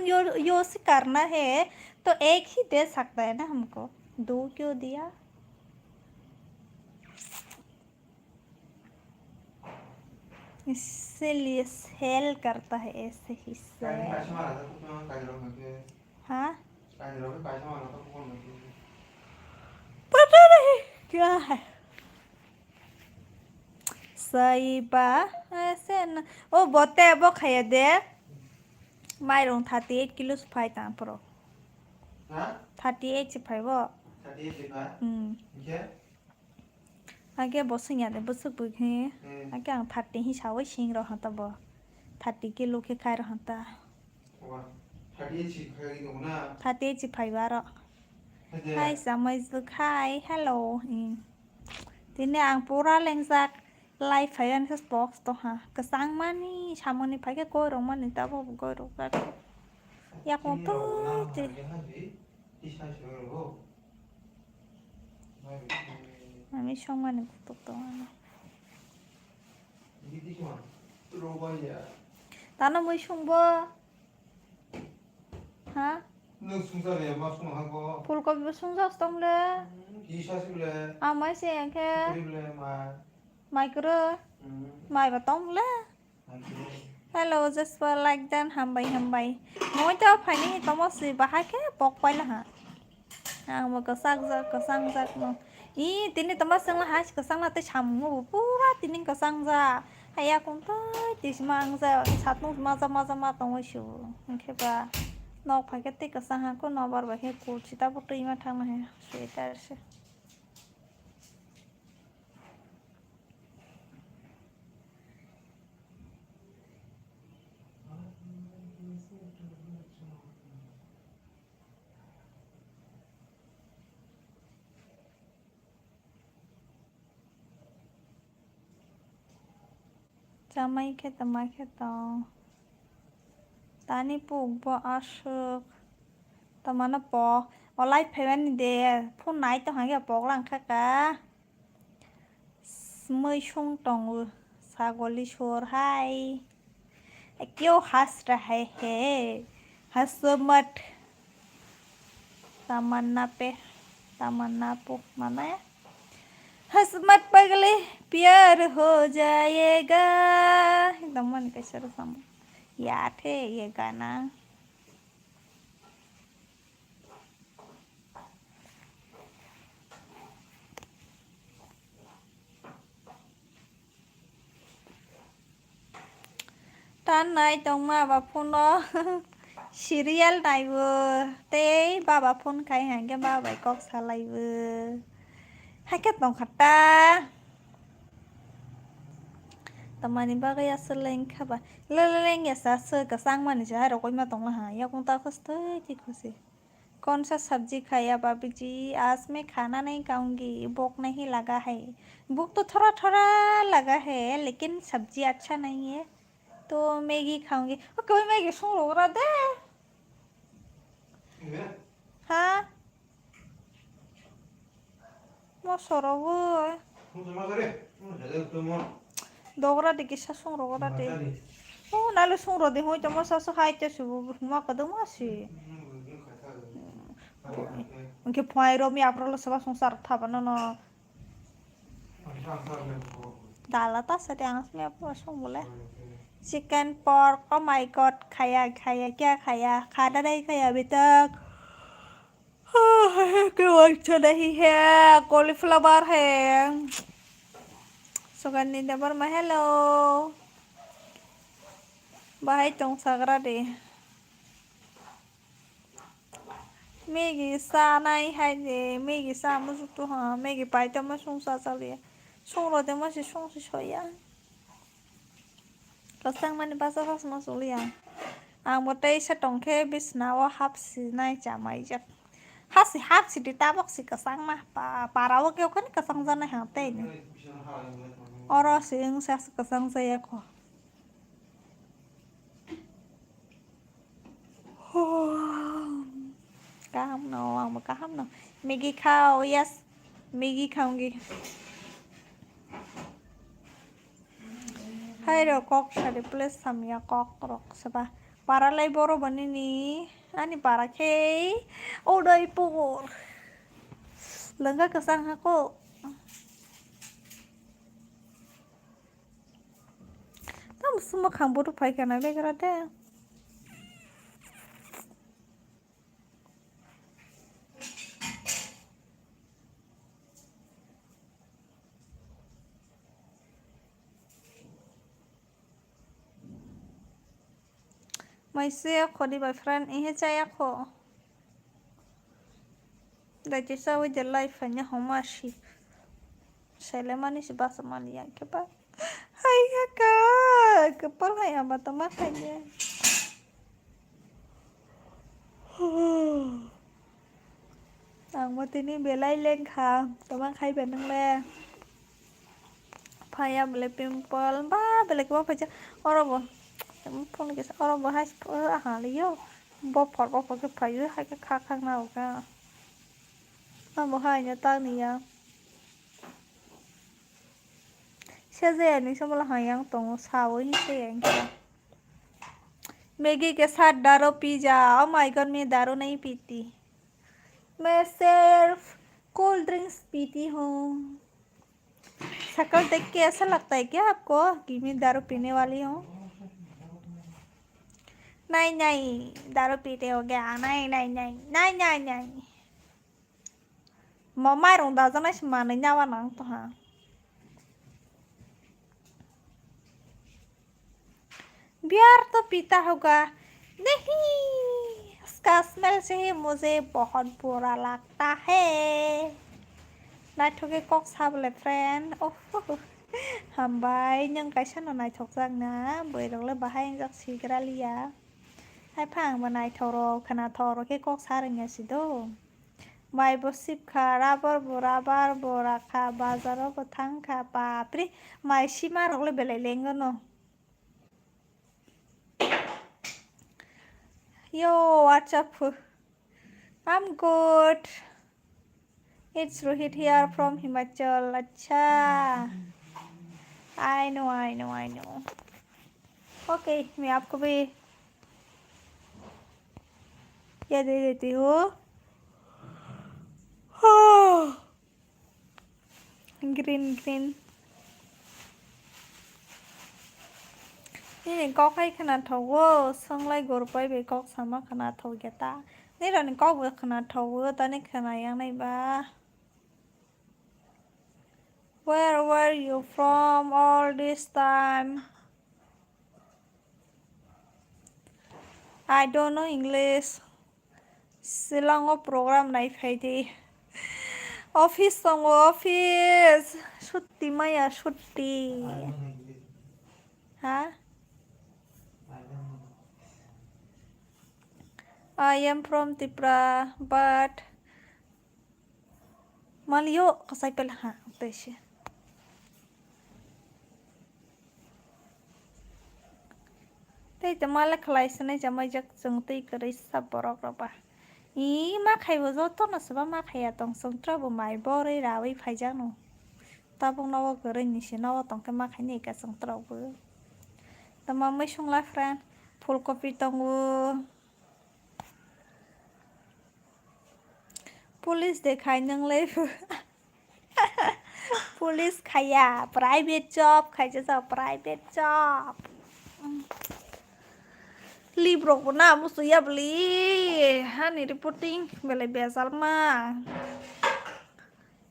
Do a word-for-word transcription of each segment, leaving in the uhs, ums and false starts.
यो, यो से करना है, तो एक ही दे सकता है ना हमको, दो क्यों दिया? इसीलिए सेल करता है ऐसे ही सेल। हाँ? पता नहीं क्या है। Saiba, ese na. O bote bo khaya de. Mairung thirty eight kilos phai tang pro. Ha? Thirty eight se phai bo. Thirty eight se phai? Hmm. Hingke? Age bo sing ya de, bwswk bwkhe. Hmm. Age ang thirty hi sawi sing ro hata bo. Thirty kilo khe khai ro hata. Wa, thirty eight si khai tongo na? Thirty eight si phai ba ro. Hai de. Hai samai zuk hai, hello. Hmm. Tini ang pura lengjak, live phaiyan khe box to ha. Kwchang mani, samani phai khe koi rok mani, tabo bo koi rok jak. Yakung pui te. Tisa soi rok. Ami song mani kutuk to ano. Tano mui sung bo. Ha? Nwng sungsa le ma sung ha ko? Phulkobi bo sungjak tong le. Hmm, kisa sung le. Amai se ang khe. Kri le ma. Mai kwrwi. Hmm. Mai ba tong le. Mai kwrwi. Hello, just for like dan hambai hambai. Moi to phaini tomo si bahai khe pok paila ha. Ang bo kwchak jak, kwchang jak no. I, tini toma sengla hai kwchang na tei samung bo pura tini kwchang ja. Hai yakung tei tisma ang ja, satung maja maja ma tongwi su. Hingke ba nok phai khe tei kwchang ha ko nobar bai khe kul sita bo twi ma thang na he sweater se. Chamai khe tongma khe tong. Tani puk bo aswk. Tongmano po. O light phaimani de. Phone nai tong hai khe pok lang kha ka. Mui sung tongo. Sagoli sur hai. क्यों हंस रहे हैं? हंसो मत। तमन्ना पे, तमन्ना पो, माने, हंस मत पगले, प्यार हो जाएगा। Ekdom mani kaisa rwchapmung. Yaad hai ye gana. Ta nai tongma ba phone o serial naibo tei baba phone khai hwnkhe baba bai kok salaibo. Hakhe tongkha ta. Tamani bagwi aswk lengkha ba. Leleng ya sa aswk kwchang mani se hai rokoi ma tongla ha. Yakung ta khosoi ti khosi. कौन सा सब्जी खाया भाभी जी? आज मैं खाना नहीं खाऊंगी, भूख नहीं लगा है। भूख तो थोड़ा थोड़ा लगा है, लेकिन सब्जी अच्छा नहीं है, तो मैगी खाऊंगी। ओ, कोई मैगी सुन रो रहा दे। हाँ। Mo sorogo. Dogra de kisa sung rogo da de. O nalo sung ro de hoi to mo sa so hai te su ma ka do ma si. Hwnkhe phai ro mi apro lo saba sung sar thaba no no. Dala ta sa de ang mi apro sung bole. Chicken pork, oh my God, khaya khaya kya khaya, khada nahi khaya abhi tak. क्यों अच्छा नहीं है, cauliflower है। Sugandhi Debbarma, hello. Bahai tong sagra de. Maggie sa nai hai de, Maggie sa mo jutu ha, Maggie pai to mo sung sa chaliya. Sung ro de mo si sung si soya. Kwchang mani basa sasma choliya. Ang bo teisa tongkhe bisna o hapsi nai chamaijak. Hasi hapsi di tabok si kwchang ma pa, para o khe okhani kwchang janai ha tei ni. Oro si wngsa si kwchang jaya kho. Kaham no, ang bo kaham no. Maggie khao, yes. Maggie khaungi. Hai ro kok sari please samya kok rok seba. Para lai boro bo nini, ani para khe Udaipur. Lwngkha kwchang ha kok. Tamo sumok khang bodo phai kana begra de. Maise khodi bai friend, ihe chaya kho. Dai te sawi de life hanya homa si. Sele mani si basa mani yang ke ba. Hai ya ka, kepal hai ama toma khai de. Ang mo tini belai lengkha, toma khai ba nang le. Phaya bole pimple, ba bole kebo phaija. Oro bo, phone kisa, oro bo hai, aha le yo. Bophor, bophor khe phaio, hai khe kha khak na o ka. Abo hai no ta ni ya. Sejaya ni somola hai yang tongo, sao hin se yang khe. Maggie ke sath daro pizza. Oh my God, मैं दारू नहीं पीती। मैं सिर्फ cold drinks पीती हूँ। शक्ल देख के ऐसा लगता है क्या आपको कि मैं दारू पीने वाली हूँ? नहीं, नहीं, दारू पीते हो क्या? नहीं, नहीं, नहीं, नहीं, नहीं, नहीं। Mo mairung dajaknai se manwi nawa nang tongha. प्यार तो पीता होगा। नहीं, उसका स्मेल से ही मुझे बहुत बुरा लगता है। Naithok khe kok sa bole friend. Oh, hambai, nwng kaisa no naithok jak na. Bwrwi rok le bahai wngjak sigra liya. Hai phang bo naithok rok, khwnathok rok khe kok sa rwngya si do. Mai bo sip kha, rubber bo rubber bo rakha, bazar o bo thang kha, bapre, mai sima rok le belai lengo no. Yo, what's up? I'm good. It's Rohit here from Himachal. अच्छा, I know, I know, I know. Okay, मैं आपको भी ये दे देती हूँ। Green, green. Nini kok hai khwnathok o, swnglai gurpai bai kok sama khwnathok ya ta. Nirani kok bo khwnathok o, tani khwna yang nai ba. Where were you from all this time? I don't know English. Shillong o program nai phai di. Office tongo, office. Sutti maya, sutti. Ha? I am from Tripura, but Malio kasai pela ha, tei se. Tei te mala khlai se nai jamai jak chwng tei kwrwi sa borok rok ba. I ma khai bo joto no se ba ma khaiya tong chwng tra bo mai borwi rawi phai jak no. Tabuk no o kwrwi ni se no o tong khe ma khai ni ka chwng tra bo. Tama mui sung la friend, phul kopi tongo. Police de khai nang le. Police khaya, private job khai jasa, private job. Lip rok bo na musu ya bli. Hani reporting belai bejal ma.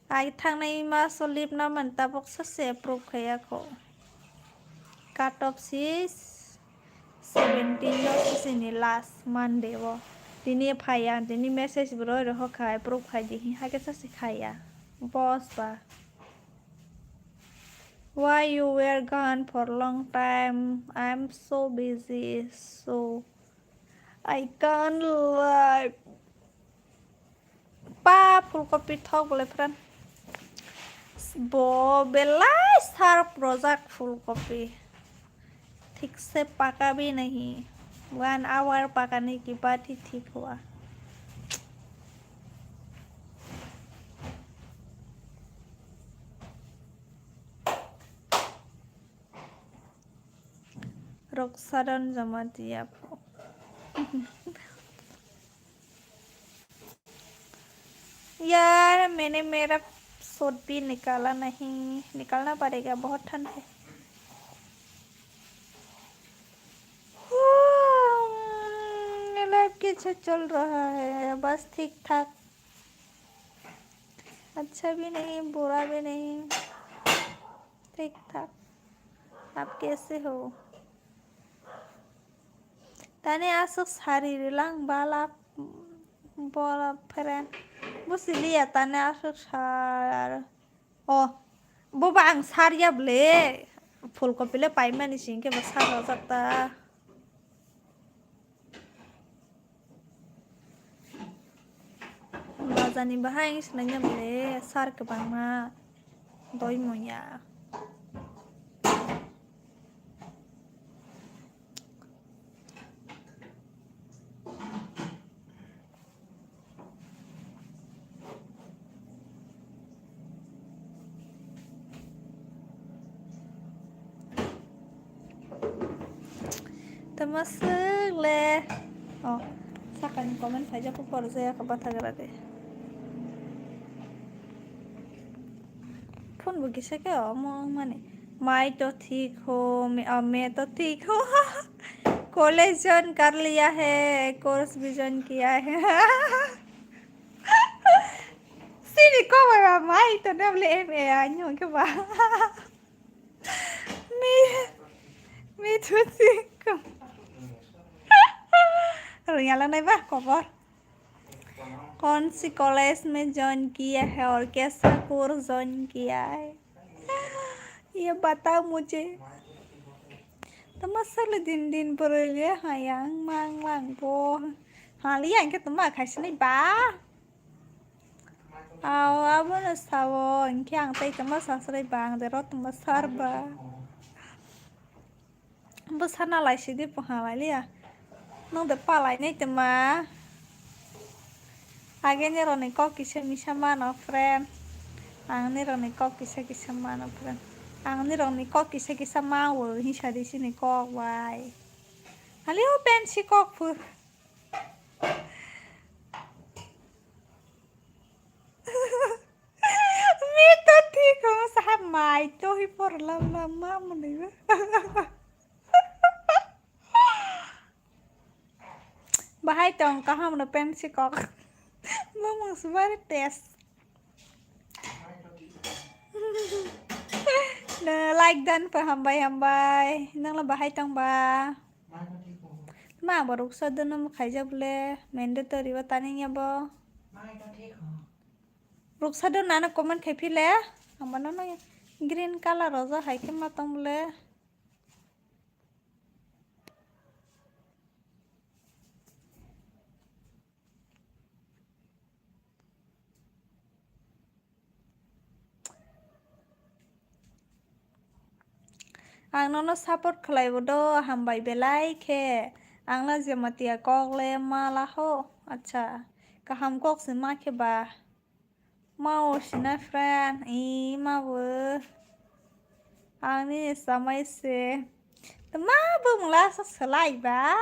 Ai thangnai maso lip na man tabuk sase approve khaya kho. Cut off si seventeen no sisini last Monday o. Tini phai ang tini message bo roi rohor khai, approve khai di, hai khe sase khaiya. Boss ba. Why you were gone for long time? I'm so busy, so I can't live. Pa phulkopi thok bole friend. Bo belai sharp rojak phulkopi. ठीक से पका भी नहीं, one hour पकाने के बाद ही ठीक हुआ। Rok sadan jama tiya pho. यार, मैंने मेरा सूट भी निकाला नहीं, निकालना पड़ेगा, बहुत ठंड है। लाइफ कैसे चल रहा है? बस ठीक ठाक, अच्छा भी नहीं, बुरा भी नहीं, ठीक ठाक। आप कैसे हो? Tani aswk sari rwlang bala bola friend. Bo siliya tani aswk sar. Oh, bo ba ang sar ya ble. Phulkopi le paimani singke bo sar rojak ta. Bazani bahai wng sinai ya ble sar kwbangma doi muya. Tama swk le. Oh, sakani comment phaijak khe porjak ya khe bathagra de. Phone bo kisa khe omo wngmani. Mai to thik ho, me, ah, me to thik ho. College join kar liya hai, course bhi join kiya hai. Sini ko ba mai to na le M A ani hon ke ba. Me, me to thik ho. Aro yala nai ba khobor. कौन सी कॉलेज में ज्वाइन किया है और कैसा course join किया है, ये बताओ मुझे। Tama swk le din din bwrwi le hayang mang lang bo. Hali yang khe tama khaisini ba. Aw, abono sao, hwnkhe ang tei tama sasrai ba, ang de ro tama sar ba. Bwsa nalai sidi pwha lai liya. Nwng de palai nai tma. Age nirokni kok kisa misa mano, friend. Ang nirokni kok kisa kisa mano, friend. Ang nirokni kok kisa kisa mawo, hinsa di sini kok bai. Hali o pensi kok phu. Mi to thik ho, saha mai to hi por lam lam ma mwnwi ba. Bahai tong kaham no pensi kok. Bumung subari test. No, like dan pa hambai hambai. Nang la bahai tong ba. Ma borok sa dono mo khaijak bole mandatory ba tani ya bo. Ruksa do nana comment khai phile, amo no no green color roja hai khe ma tong bole. Ang nono support khlai bo do, hambai belai khe. Ang no Jamatia kok le ma la ho. Acha, kaham kok se ma khe ba. Ma o sina friend, i ma bo. Ang ni samai se. Tma bo mula sa salai ba.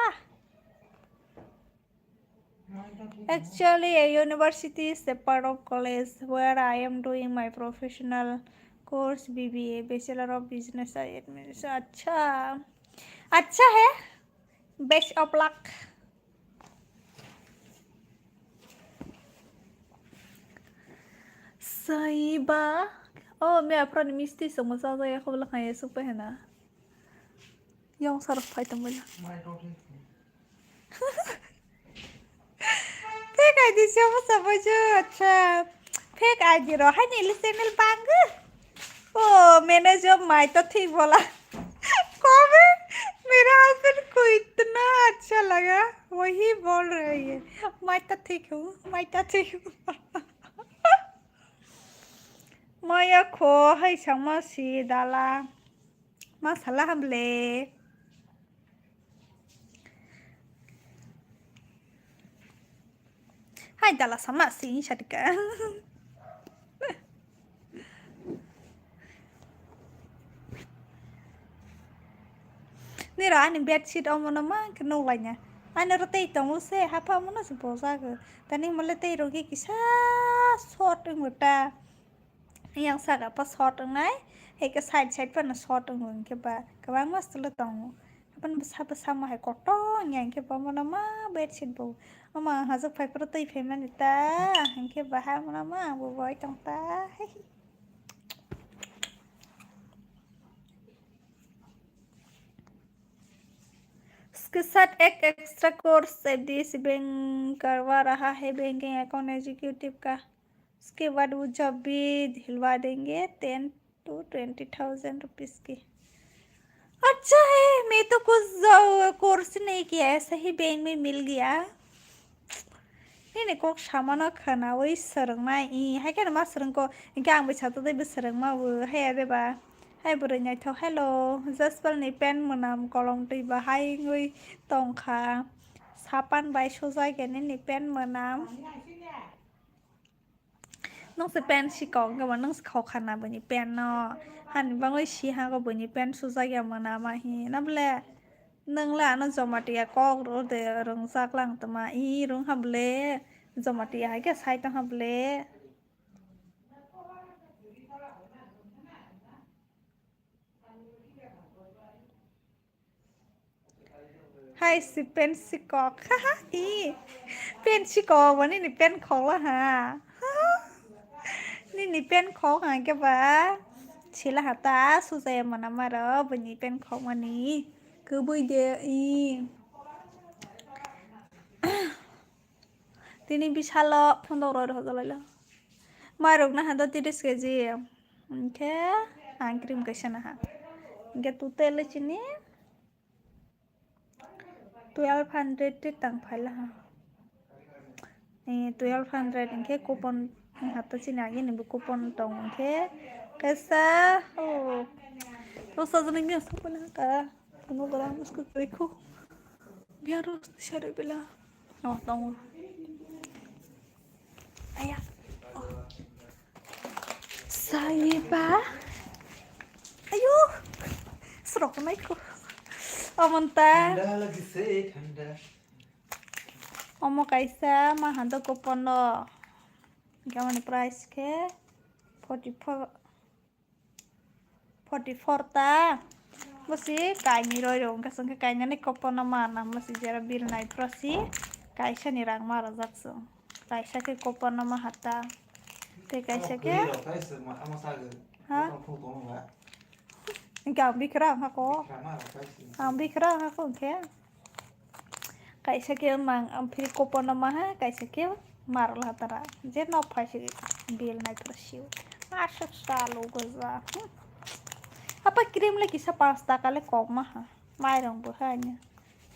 Actually, a university is a part of college where I am doing my professional course, B B A, Bachelor of Business Administration. अच्छा, अच्छा है, best of luck. Saiba, oh, me apron misti songmo sa ya khobla khaya sukpa hena. Yong sarok phai tongbaila. Fake I D se omo sabaiju, acha. Fake I D ro, hai nili channel bangwi. Oh, manager mai to thik bola. Comment, मेरा husband को इतना अच्छा लगा, वही बोल रही है. Mai to thik hu, mai to thik hu. Maya kho, hai sama si dala. Masala hamle. Hai dala sama si sadika. Nira ani bedsheet omono ma khe nuklaina. Ani oro tei tongo se, hapha omono se bojago. Tani himale tei rok khe kisa short wngbo ta. Yang saka pa short wngnai, hai khe side side phano short wngo, hwnkhe ba kwbangma style o tongo. Haphano bwsa bwsa mo hai kotor wngya, hwnkhe ba omono ma bedsheet bo. Omo ang hajak phai phuru twi phaimani ta, hwnkhe ba hai omono ma ang bo boi tong ta. इसके साथ एक extra course एफडीएससी बैंक करवा रहा है, banking account executive का। उसके बाद वो जॉब भी दिलवा देंगे, ten to twenty thousand rupees की। अच्छा है, मैं तो कुछ कोर्स नहीं किया, ऐसा ही बैंक में मिल गया। Nini kok samano khwnawi swrwngna i, hai kheno ma swrwngkho, hinkhe ang bai sato tei bo swrwngma o, hai ya de ba? Hai bwrwi naithok, hello, Jaspal ni pant mwnam kolom twi bahai wngwi tongkha, sapan bai sujak ya nini pant mwnam. Nwng se pant si kok hwnkhe bo nwng se khok khana bini pant no. Hani bangwi si ha kok bini pant sujak ya mwnama hi na bole. Nwng le ano Jamatia kok rw de rwngjak lang tongma. I rwng ha bole. Jamatia hai khe sai tong ha bole. Hai si pant si kok. Haha, i. Pant si kok bo nini pant khok la ha. Nini pant khok ha khe ba. Sila ha ta sujaya mana maro bini pant khok mani. Kwbwi de i. Tini bisalo phundok roi rok jalailo. Mairok naha do tiris keji. Hinkhe ang cream kaisa naha. Hinkhe total chini twelve hundred twi tang phaila ha. Eh, twelve hundred hinkhe coupon hato chini agini bo coupon tong hinkhe kaisa, oh, rosa jani mia sokpana ka. Phunuk gra muskuk rikhu. Biya rosni sari bila. Oh, tongo. Aya. Oh. Saiba. Ayo. Srok naikho. Omonta. Thanda lagi se, thanda. Omo kaisa ma hando coupon no. Gamani price khe forty four. Forty four ta. Bosi kainwi roi rw wngkha, chwngkhe kainani coupon no ma nang bosi jera bill nai phuru si kaisa ni rang ma rwjak chwng. Kaisa khe coupon no ma hata. Tei kaisa khe. Ha? Hwnkhe ang bikhra wngkha ko. Ang bikhra wngkha ko hwnkhe. Kaisa khe mang, ang phiri coupon no maha, kaisa khe marla tara. Je nok phai se bill nai phuru sio. Aswk salo goja. Hmm. Apa cream le kisa panch taka le kok maha. Mairong bo ha nya.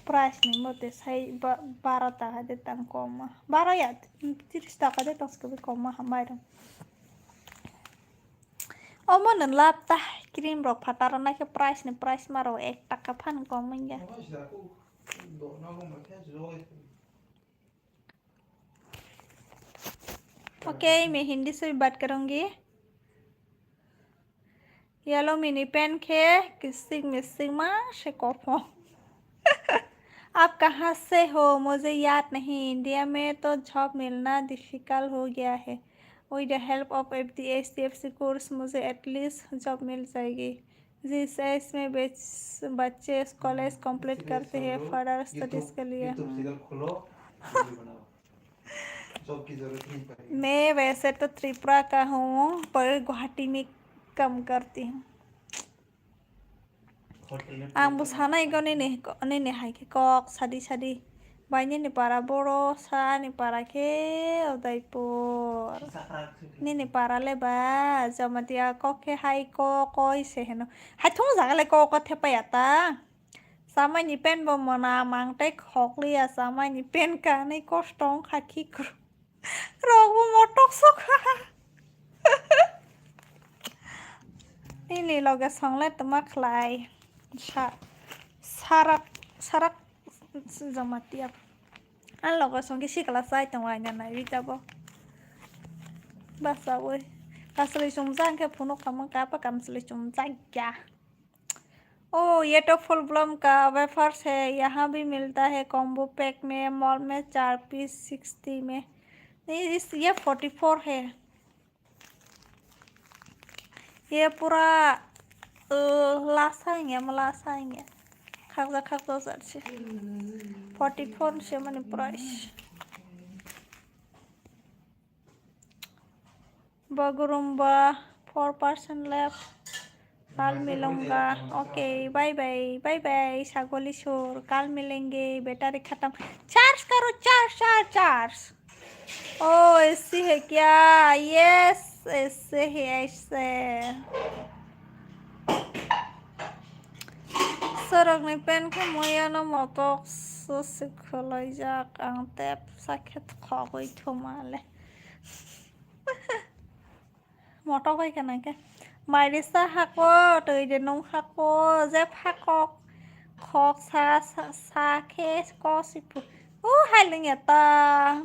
Price ni mote sai ba-, baro taka de tang kok maha. Baro ya, tiris taka de tang se kok maha mairong. Omo no lab ta cream rok phataro naikhe price ni price maro ek taka phan kom wngya. Okay, मैं हिंदी से भी बात करूंगी। Yellow mini pant khe kisik misik ma se kophong. आप कहाँ से हो? मुझे याद नहीं। इंडिया में तो जॉब मिलना डिफिकल्ट हो गया है। With the help of F D S D F C course मुझे एटलीस्ट जॉब मिल जाएगी। जिस एज में बच-, बच्चे कॉलेज कंप्लीट करते हैं फर्दर स्टडीज के लिए। मैं वैसे तो त्रिपुरा का हूँ, पर गुवाहाटी में काम करती हूँ। Ang bo sanai go nini, nini hai khe kok sadi sadi. Bai nini para boro sa, ani para khe Udaipur. Nini para le ba, Jamatia kok khe hai kok koi se heno. Hai thung jaga le kok kok thepaya ta. Samai ni pen bo mona mang tei khok liya, samai ni pen kanwi kosto wngkha khikrok. Rok bo motok sokha. Nini loge songle tma khlai. Sa-, sarak, sarak Jamatia. Ani loge songke sikla chai tongo aina naiwi tabo. Basawi. Kasli chumjak khe phunuk kama kapa kamsli chumjak ya. ओ, ये तो full Blum का वेफर्स है, यहाँ भी मिलता है combo pack में, मॉल में चार पीस सिक्सटी में। नहीं, इस, ये फोर्टी फोर है। ये पूरा, अ, लासा है, मलासा है। खगजा खगजा जर्सी। फोर्टी फोर से money price. Bagurumba, four percent left. Kal milunga. Okay, bye bye, bye bye, Sagoli Sur. Kal milenge, battery khatam. Charge karo, charge, charge, charge. Oh, ऐसी है क्या? Yes, ऐसे ही, ऐसे. Sorokni pen khe moyano motok se khwlaijak, ang tep sakhe khogwi thumale. Motok bai kana khe. Mai risa hako, twi de nung hako, je phakok, khok sa, sa, sa khe ko sipu. O hai leng ya ta.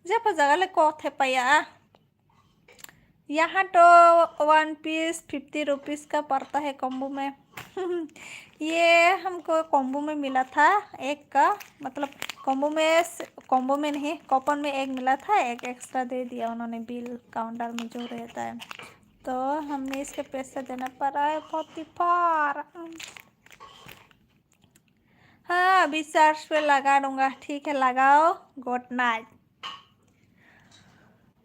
Jepha jaga le kok thepaya. यहाँ तो one piece fifty rupees का पड़ता है कॉम्बो में। ये हमको कॉम्बो में मिला था एक का, मतलब कॉम्बो में, कॉम्बो में नहीं, कॉपन में एक मिला था, एक एक्स्ट्रा दे दिया उन्होंने बिल काउंटर में जो रहता है, तो हमने इसके पैसा देना पड़ा है। बहुत ही पार। हाँ, अभी चार्ज पे लगा दूंगा। ठीक है, लगाओ। Good night.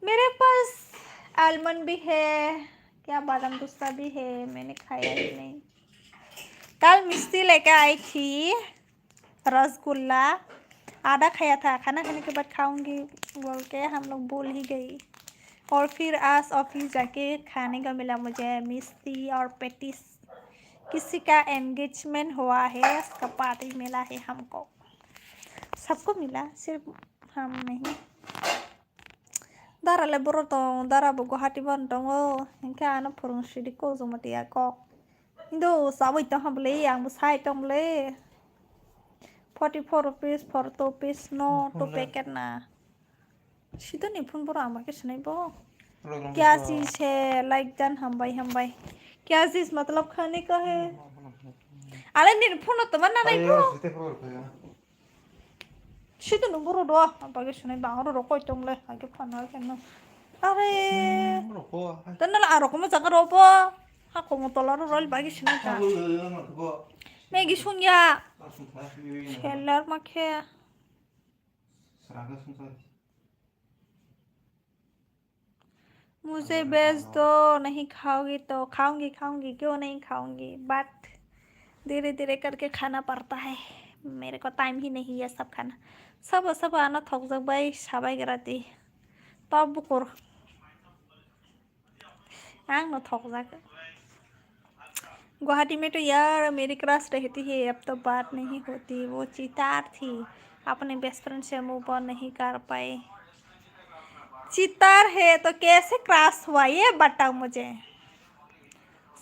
मेरे पास आलमंड भी है, क्या बादाम दूसरा भी है, मैंने खाया ही नहीं। कल मिस्टी लेके आई थी रसगुल्ला, आधा खाया था, खाना खाने के बाद खाऊंगी बोल के हम लोग भूल ही गई। और फिर आज ऑफिस जाके खाने का मिला मुझे मिस्टी और पेटिस। किसी का एंगेजमेंट हुआ है, उसका पार्टी मिला है हमको। सबको मिला, सिर्फ हम नहीं। Dara le boro tong, dara bo Guwahati ban tongo, hinkhe ano phwrwng sidi kok joma tiya kok. Hindu sawi tong ha bwle, ang bo sai tong bwle. Forty four rupees for two piece, no, two packet na. Sidoni phone boro ama khe swnai bo. Kya cheez hai? Like done, hambai hambai. Kya cheez matlab khane ka hai? Ale nini phone to man nanai bo. Sidoni boro do, ama khe swnai ba oro rokoi tong le, age phano khe no. Are. Tanala aro komo jaga ro bo. Ha komo tola ro rol bagi swnai ta. Megi sungya. Seller ma khe. मुझे भेज दो, नहीं खाओगी तो खाऊंगी, खाऊंगी, क्यों नहीं खाऊंगी, but धीरे धीरे करके खाना पड़ता है, मेरे को टाइम ही नहीं है सब खाना। Sabo sabo ano thokjak bai sabai grati. Tok bukur. Ang no thokjak. Guwahati में तो यार मेरी क्रश रहती है, अब तो बात नहीं होती। वो चीटार थी, अपने बेस्ट फ्रेंड से मूव ऑन नहीं कर पाए। चीटार है तो कैसे क्रश हुआ, ये बताओ मुझे।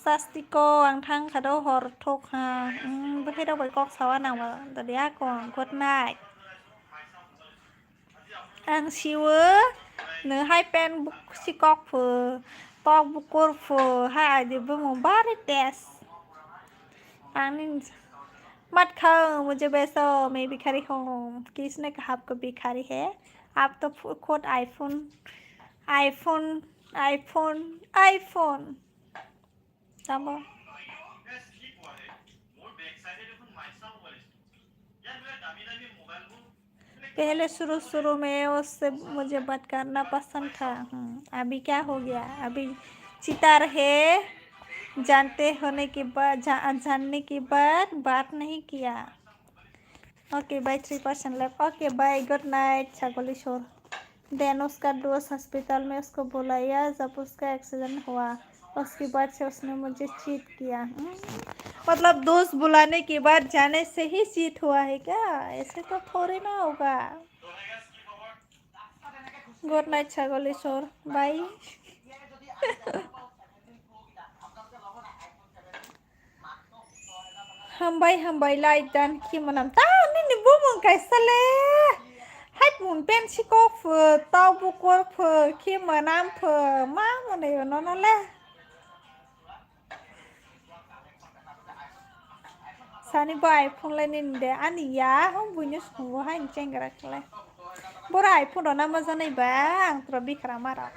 Sastiko ang thang khado hor thok ha. Hmm, bwkhai rok bai kok sawa nang ba dadi ako. Good night. Ang siwo, nw hai pen buk sikok pho, tok bukur pho, hai adi bumung bari test. Ang ni mat khao, mujhe beso, main bhikhari hoon, kisne kaha aapko bhikhari hai? Aap to fu-, khud iPhone, iPhone, iPhone, iPhone. Tamo. पहले शुरू शुरू में उससे मुझे बात करना पसंद था। हम्म, अभी क्या हो गया? अभी चितार है, जानते होने के बाद, जा-, जानने के बाद बात नहीं किया। Okay, bye, three percent left. Okay, bye, good night, Sagoli Sur. Then उसका दोस्त हॉस्पिटल में उसको बुलाया, जब उसका एक्सीडेंट हुआ, उसके बाद से उसने मुझे चीट किया। हम्म, मतलब दोस्त बुलाने के बाद जाने से ही चीट हुआ है क्या? ऐसे तो थोड़ी ना होगा। Good night, Sagoli Sur. Bye. Hambai, hambai, like dan khi manam. Ta nini bumung kaisa le. Hai pun pen si kok pho, tau bu kor pho, khi manam pho, ma mone yo no no le. Sani bo iPhone le nin de, ani ya, hum buinyo sungo hai ni chengra khle. Bora iPhone rona ma janai ba, ang tro bikra mara.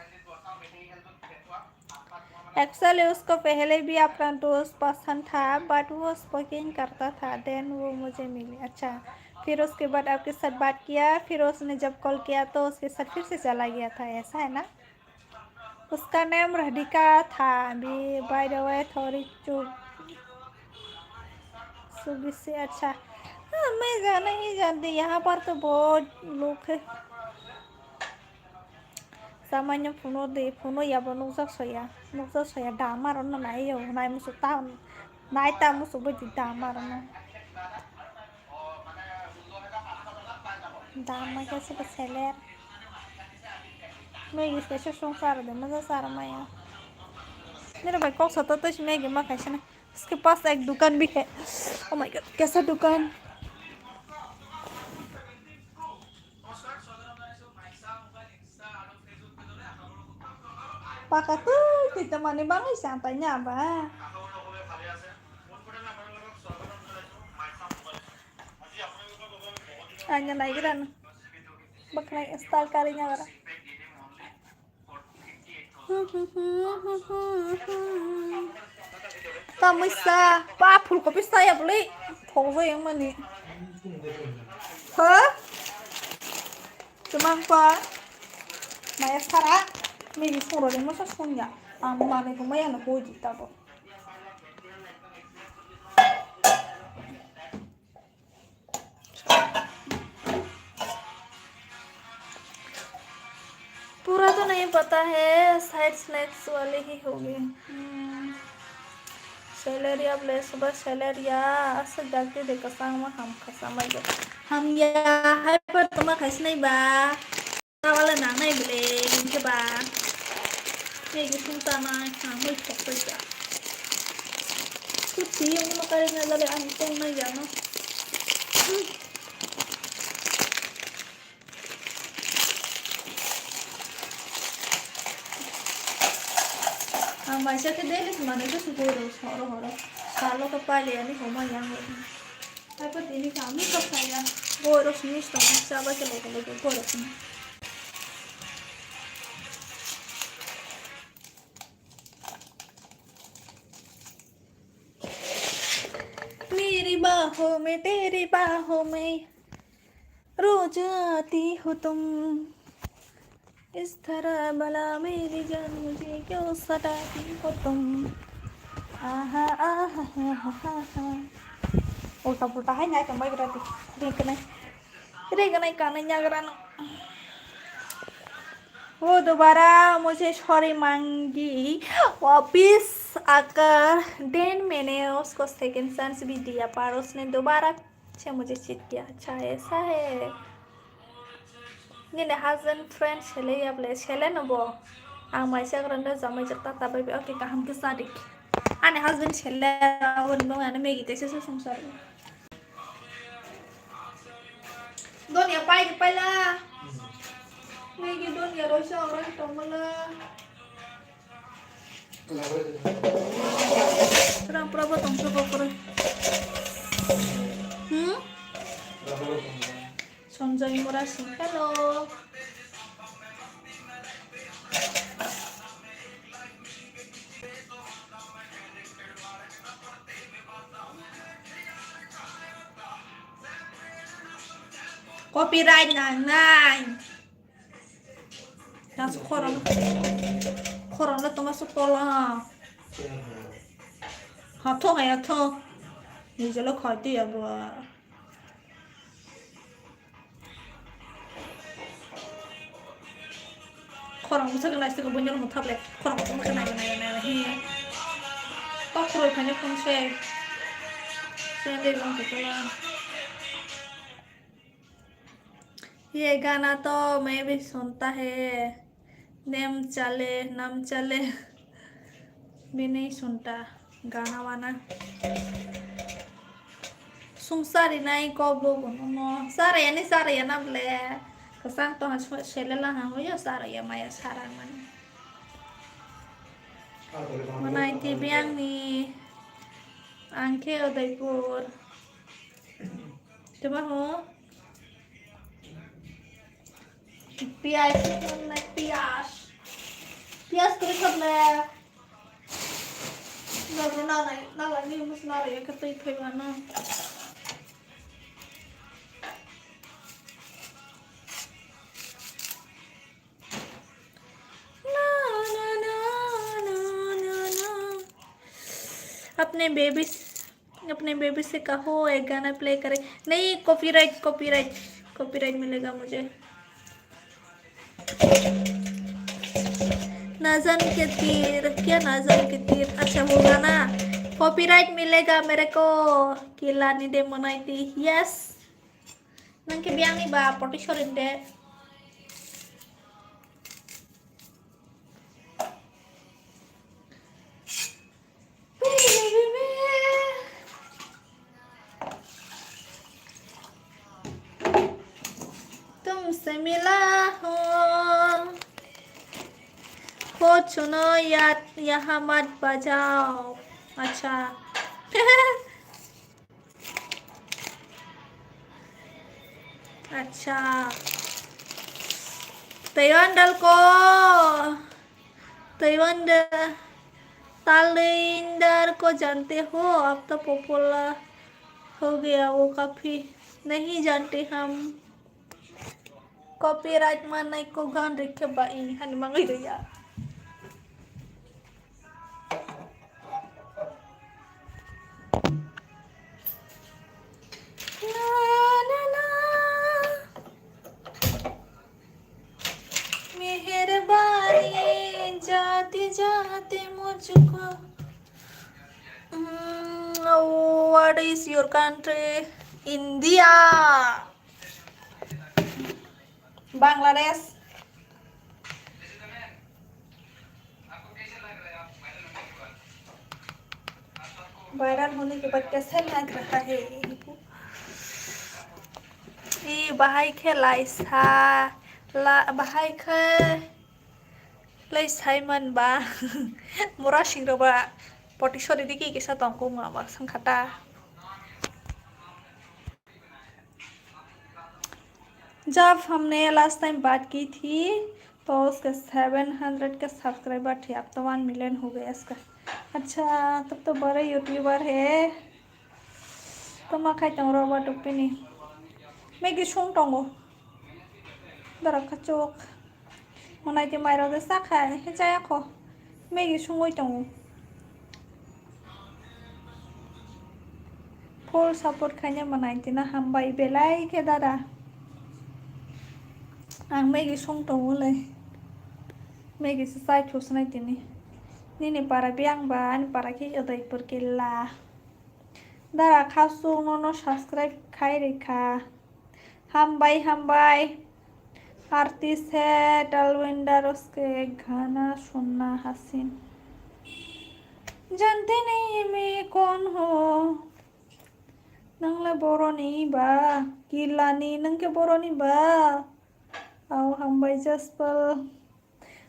Actually उसको पहले भी अपना दोस्त पसंद था, but वो स्पोकिंग करता था, देन वो मुझे मिली। अच्छा, फिर उसके बाद आपके साथ बात किया, फिर उसने जब कॉल किया तो उसके साथ फिर से चला गया था, ऐसा है ना? उसका नाम राधिका था। अभी बाय द वे थोड़ी चुप। सुबह से अच्छा। हाँ, मैं जा नहीं जानती, यहाँ पर तो बहुत लोग है। Samanya phuno de, phuno yabo nukjak soya, nukjak soya dam aro no nai yo, nai musu ta, nai ta musu bo di dam aro no. Dam ma khe se seler. Maggie se sung sar de, maja sar maya. Nero bai kok sa to to si Maggie ma khaisa na. Uske paas ek dukan bhi hai. Oh my God, kaisa dukan? Paka tu, kita mani bangai sampai nyaba. Anya naigra na. Baknai style kari nyabara. Tamisa, pa phulkopi saya bwlwi thokjak yang mani. Ha? Tumang pa. Maya sara, mini soro ni masa sunya. Ang mani ko maya no ko di tabo. पूरा तो नहीं पता है, शायद स्नैक्स वाले ही होंगे। हम्म। सेलर या ब्लेस सुबह सेलर या, असर जल्दी दे कसम हम खसम। हम या है पर तुम्हें खस नहीं बा। Tawala nangnai bwle, hwnkhe ba. Maggie song chanai, ha, moi thok pai ta. Kuchi, omo no kari na jale, ang tong nai ya no. Hmm. Ang maisa khe daily se manwi khe sukui rw horo horo. Salo khe paili ani homa yang. Haibo tini kami kok saya. Borok sini sitong chaba khe logo logo borok ni. मेरी बाहों में, तेरी बाहों में, रोज आती हो तुम। इस तरह भला मेरी जान मुझे क्यों सताती हो तुम। आहा, आहा, हा, हा, हा, हा। Ulta pulta hai nai tongbai gra di. Ri kanai. Ri kanai kanai nyagra no. वो दोबारा मुझे सॉरी मांगी, वापिस आकर देन मैंने उसको सेकंड चांस भी दिया, पर उसने दोबारा से मुझे चीट किया। अच्छा, ऐसा है। Nini husband friend sele ya ble, sele no bo. Ang mai chagra no jamai jak ta ta bai, okay, kaham khe sadik. Ani husband sele, aboni bo ani Maggie tei se sungsar. Donya pai di paila. Maggie donya roisa orang tongmala. Ram prabo tongso kokoro. Hmm? Sanjay Murasi. Hello. Copyright nangnai. Nas khorang, khorang le toma su tola. Ha tho ha ya tho. Ni jalo khoi tu ya bo. Khorang bwsa khe naisik buino rwngthar le. Khorang bwsa khe nai nai nai hi. Kok khoroi phani phone se. Sende bang khe tola. ये गाना तो मैं भी सुनता है, नेम चले, नम चले, भी नहीं सुनता गाना वाना। Sungsari nai kok bo bono no. Sara yani sara yana ble. Kwchang tongha sele lang hang uyo sara ya maya sara mani. Manai ti biang ni ang khe Udaipur. Tuma ho? Piyaj, piyaj. Piyaj kuri khop le. Nalai, nalai ni mus nalai ya khe twi phai mano. अपने बेबी अपने बेबी से कहो एक गाना प्ले करे। नहीं, copyright, copyright, copyright मिलेगा मुझे। नाजन के तीर, क्या नाजन के तीर? अच्छा, वो गाना कॉपीराइट मिलेगा मेरे को। Kilani de monaiti, yes. Nang ke biang ni ba poti sorin de. तुमसे मिला हूँ, हो सुनो यार, यहाँ मत बजाओ। अच्छा। अच्छा। तैवान डल को, तैवान ड-, तालिंदर को जानते हो? अब तो पॉपुलर हो गया वो काफी। नहीं जानते हम। Copyright manai ko gan rikhe ba i hani mangai raya. मेहरबानी जाते जाते मुझको। Mm, what is your country? India. Bangladesh. Viral होने के बाद कैसे लग रहा है? ई bahai khe laisa, la, bahai khe lai saiman ba. Mura singrok ba poti sori digi kisa tongkung ma ba sangkha ta. जब हमने लास्ट टाइम बात की थी तो उसके सेवन हंड्रेड के सब्सक्राइबर थे, अब तो वन मिलियन हो गया इसका। अच्छा, तब तो बड़े यूट्यूबर है। Toma khai tongo Robert Upini. Maggie sung tongo. Dara kachuk. Manai ti mairok de sa khai, he chaya kho. Maggie sungwi tongo. Full support khaina manai tina hambai belai khe dada. Ang Maggie sung tongo le. Maggie se chai thusnai tini. Nini para biang ba, ani para khe Udaipur killa. Dara khasuk nono subscribe khai rikha. Hambai, hambai. आरती से टलविंडर उसके गाना सुनना हसीन। जानते नहीं मैं कौन हूँ। Nang le boroni ba? Kilani nang khe boroni ba? Au hambai Jaspal.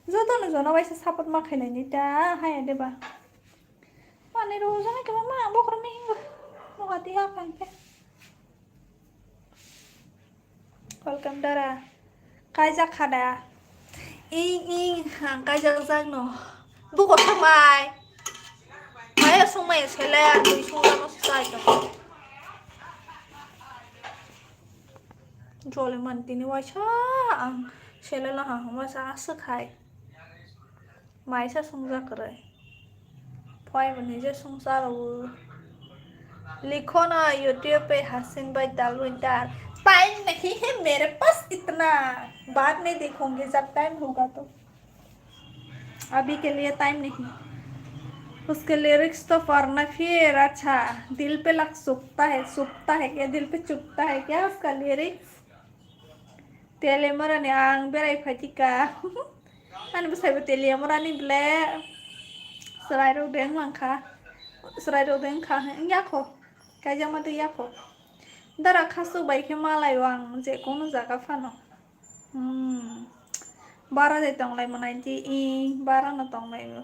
Jotono jono waisa support ma khailaini ta, haya de ba. Mane rojana khe ma bokhorok ni hingo. Nogati ha phang khe. Welcome dara. Kaijak kha da. Ing ing ang kaijak jak no. Buko thangbai. Maya sung maya sele ang twi sung jano sai tong. Jole man tini waisa ang sele la ha waisa aswk hai. Maisa sungjak kwrwi. Phaimani je sungsa rw. Likho na YouTube pe Hasin bhai Talwindar. Time nahi hai mere paas itna. Baad mein dekhungi jab time hoga to. Abhi ke liye time nahi. Uske lyrics to padhna phir, acha, dil pe lag chubta hai, chubta hai kya, dil pe chubta hai kya uska lyrics? Teliamura ni ang berai phaikha. Ani bwsai bo Teliamura ni ble chwrai rok de wng langkha. Chwrai rok de wngkha, wng yakho. Kaijakma de yakho. Dara khasuk bai khe malai o ang je kono jaga phano. Hmm. Bara de tonglai manai di, i, bara no tonglai o.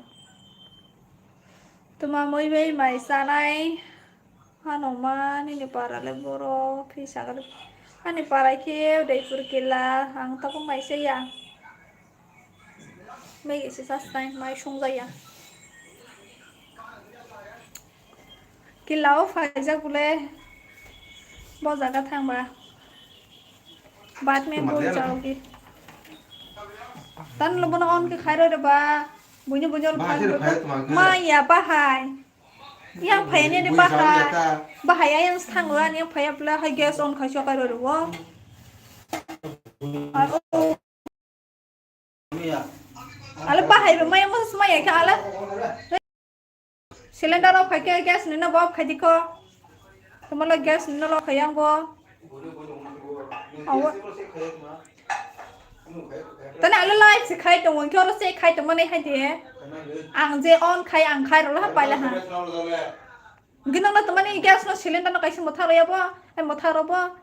Tuma mui bai mai sanai. Hano ma nini para le boro phi sagar. Ani para ke Udaipur kila, ang tabuk mai saya. Mai se sasnai, mai sungjaya. Kila o phaijak bole. Bo jaga thangba. Bat me bol jao ki. Tan lo bono on ke khairo re ba. Bunyo bunyo lo khairo re ba. Maya bahai. Yang phai ni de bahai. Bahai yang stang lo yang phai apla hai gas on khai so khairo re wo. Ar o. Ala bahai ba maya mo smaya ka ala. Cylinder off khai ke gas ni no bo khai diko. Tumala gas ni no lo khai yang bo. Awa. Tani ala live se khai tong wngke oro se khai tong mani hai de. Ang je on khai ang khai rolo ha paila ha. Gino no tumani gas no cylinder no kaisa motha roya bo. Hai motha ro bo.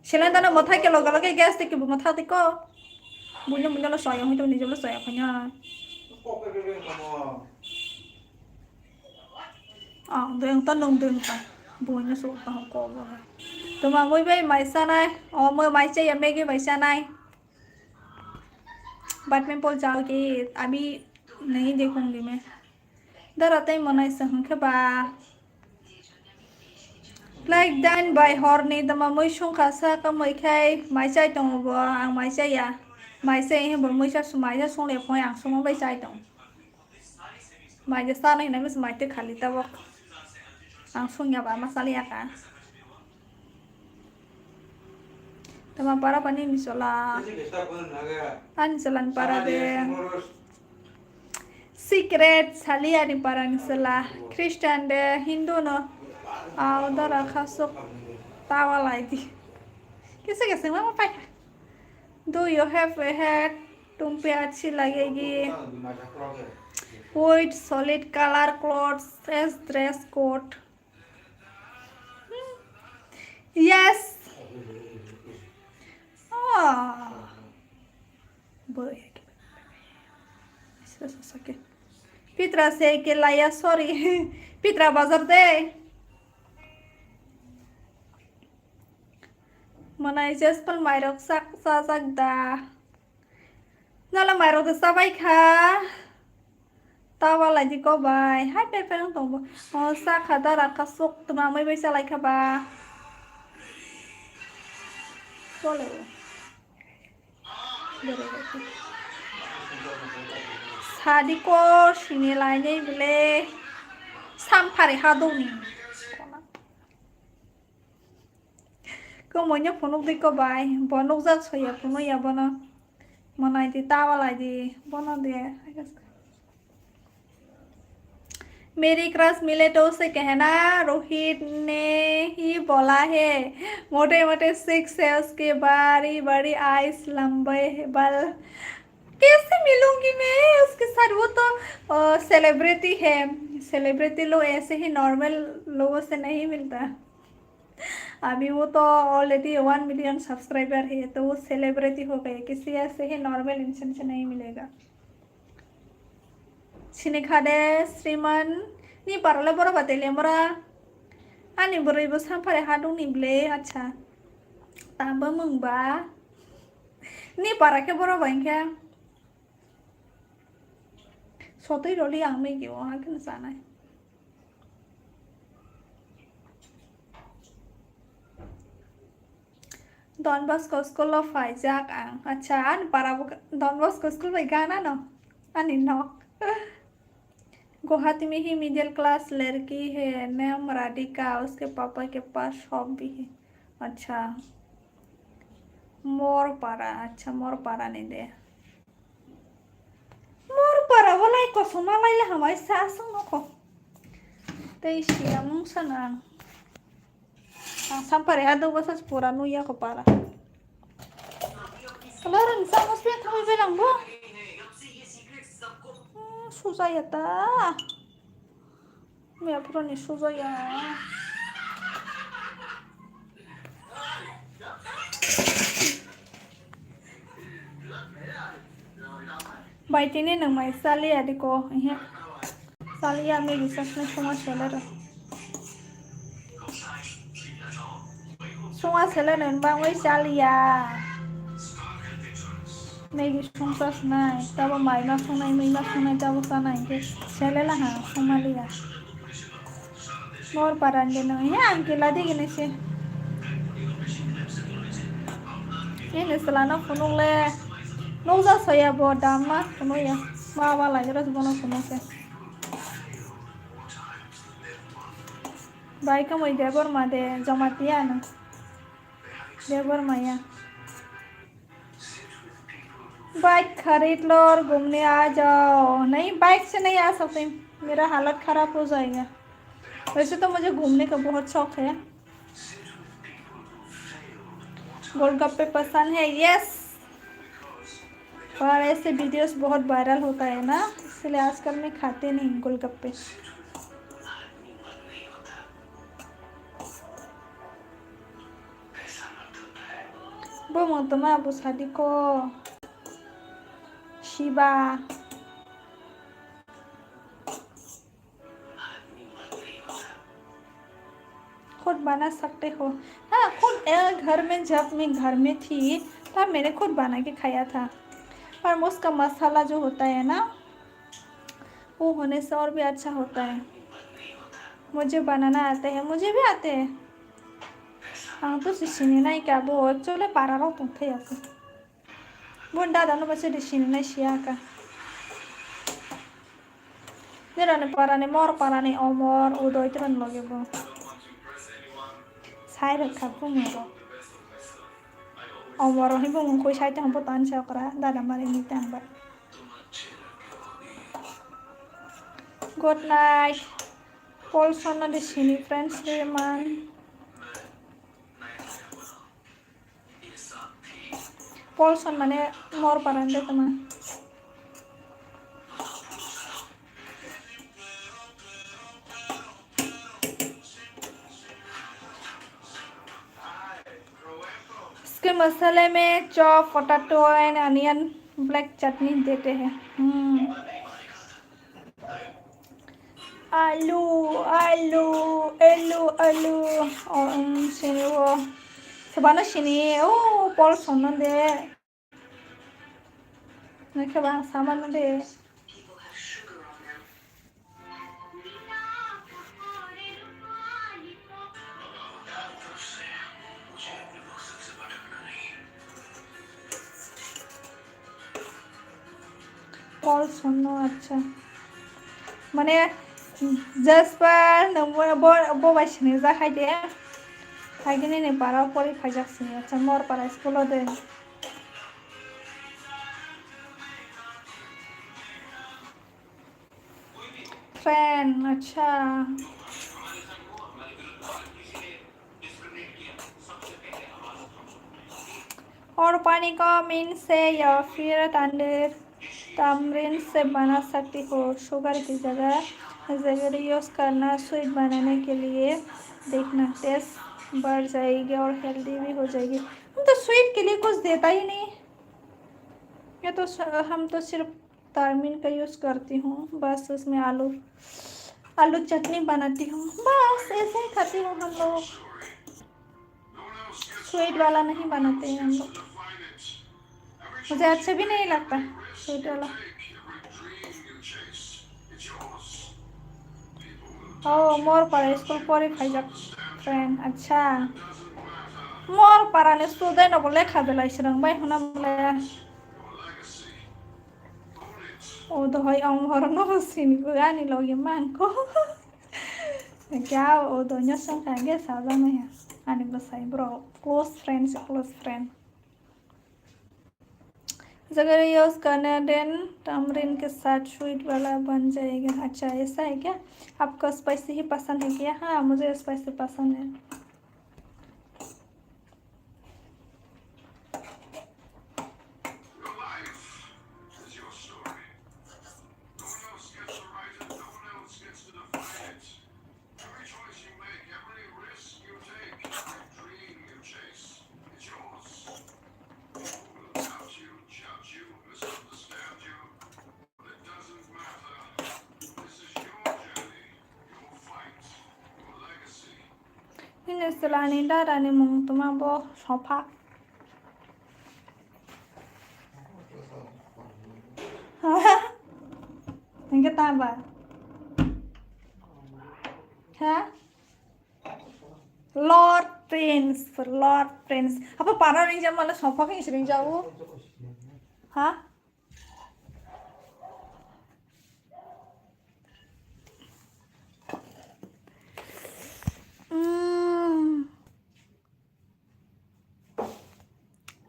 Cylinder no motha ke loge loge gas te ke bo motha diko. Bunyo bunyo lo soya hoi to nijo lo soya khanya. Ah, deng ta nung deng ta. Boina so ta ko ba. Tuma moi bai mai sanai. O moi mai chaya Maggi mai sanai. Bat me pol jao ki abhi nahi dekhungi main. Dara tai monai se hwnkhe ba. Like dan bai horni tama mui sungkha sa kamui khai mai chai tongo bo ang mai chaya. Mai chai hwnba mui sa sumai sa sung le phoi ang sumo bai chai tong. Mai de sana hinai misi mai te khali tabok. Ang sungya ba ma sali aka. Tama para pani misola. Ani solan para de. Secret sali ani para ni sola. Christian de Hindu no. Au dara khasuk tawa lai di. Kisa kisa ma pai. Do you have a hat? तुम पे अच्छी लगेगी। With solid color clothes as dress code. Yes. Oh. Pitra se ke laya, sorry. Pitra bazar de. Manai jespal mairok sak sajak da. Nala mairok de sabai kha. Tawa lai di ko bai. Hai pe pe tong bo. O sa kha da ra kha sok tuma mai bai sa lai kha ba. Chole. Sadi ko sini lai nei bile. Sam phari ha dong ni. Komoino phunuk di ko bai, bo nukjak soya phunuk ya bono. Monai di tawa lai di, bono de. मेरी क्रश मिले तो उसे कहना, रोहित ने ही बोला है, मोटे मोटे सिक्स है उसके, बड़ी बड़ी आइस लंबे है बल। कैसे मिलूंगी मैं उसके साथ? वो तो सेलिब्रिटी है, सेलिब्रिटी लोग ऐसे ही नॉर्मल लोगों से नहीं मिलता। अभी वो तो ऑलरेडी वन मिलियन सब्सक्राइबर है, तो वो सेलिब्रिटी हो गए, किसी ऐसे ही नॉर्मल इंसान से नहीं मिलेगा। Sinikha de Sriman ni parale boro ba tele mora. Ani bwrwi bo samphare ha dong ni ble, acha. Tamba mung ba. Ni para khe boro ba inkhe. Sotwi roli ang megi o ha khe chanai. Don Bosco school o phaijak ang. Acha, ani para bo Don Bosco school bai gana no? Ani nok. Guwahati में ही middle class लड़की है, नाम राधिका, उसके पापा के पास शॉप भी है। अच्छा, मोर पारा, अच्छा, मोर पारा नहीं दे। Mor para bo lai kosom ma lai le hamai sa aswk nokho. Tei siya mung sana ang. Ang sampari ha dogba sa pura nuya ko para. Kalaran sa mos pe thangwi belang bo. Hmm, susa ya ta. Mia pura ni suja ya. Tini nwng mai chaliya di ko, ihe. Chaliya Maggi sak swnwi suma selero. Suma selero nwng bangwi chaliya. Maggi sungsa swnai, tabo mai ma sungnai, mui ma sungnai, tabo chanai, hinkhe selela ha, suma liya. Mor parani de nung, he ang kila de gini se. Ini selana phunuk le. Nukja soya bo dam ma phunuk ya. Ma ba lai ro bono phunuk se. Bai kamui Debbarma de Jamatia no. Debbarma ya. Bike खरीद लो और घूमने आ जाओ। नहीं, बाइक से नहीं आ सकते, मेरा हालत खराब हो जाएगा। वैसे तो मुझे घूमने का बहुत शौक है। गोलगप्पे पसंद है, यस, पर ऐसे वीडियोस बहुत वायरल होता है ना, इसलिए आजकल मैं खाते नहीं गोलगप्पे। Bo mwng tongma bo sadi ko. Shiba. खुद बना सकते हो। हाँ, खुद, अ, घर में, जब मैं घर में थी, तब मैंने खुद बना के खाया था। पर उसका मसाला जो होता है ना, वो होने से और भी अच्छा होता है। मुझे बनाना आता है, मुझे भी आते हैं। Ang to si sini nai ka bo, actually para rok tong thai ako. Bo dada no ba se de sini nai siya ka. Nirani parani, mor parani, omor, udoy tron loge bo. Sai rok kha bo moro. Omor hi bo mung koi sai tong bo tan sa okra, dada mari ni tang ba. Good night. Paul sonna de sini friends de man. Paul son mane mor paran de tama. इसके मसाले में chop, potato and onion, black chutney देते हैं। हम्म। Alu, alu, alu, alu. Oh, um, sini wo. Sebano sini. Oh, Paul sono de. Nake ba sama no de. Paul sono, acha. Mane, Jasper, nwng bo, bo, bo bai sini jak hai de. Hai de nini para pori phaijak sini, acha, mor para school o de. Friend, acha. और पानी का मीन से या फिर तंदूर तमरीन से बना सकती हो। शुगर की जगह जगरी यूज़ करना, स्वीट बनाने के लिए देखना, टेस्ट बढ़ जाएगी और हेल्दी भी हो जाएगी। हम तो स्वीट के लिए कुछ देता ही नहीं, ये तो स-, हम तो सिर्फ तारमीन का यूज़ करती हूँ, बस उसमें आलू, आलू चटनी बनाती हूँ, बस ऐसे ही खाती हूँ हम लोग। स्वीट वाला नहीं बनाते हैं हम लोग, मुझे अच्छा भी नहीं लगता स्वीट वाला। Oh, mor para school pori phaijak friend, acha. Mor para ni student no bo lekha belai swrwng bai hwnna bole. O dohoi ang horo no sini bo ani loge mangko. Kya o donya song kha ge sa jana ya. Ani bwsai bro close friend se close friend. जगरी यूज़ करने देन तमरीन के साथ स्वीट वाला बन जाएगा। अच्छा, ऐसा है क्या? आपको स्पाइसी ही पसंद है क्या? हाँ, मुझे स्पाइसी पसंद है। Ini selani darani mung tuma bo sofa. Hingke tamba. Ha? Lord Prince, Lord Prince. Apa para ringjak mala sofa khe ringjak o? Ha? Hmm.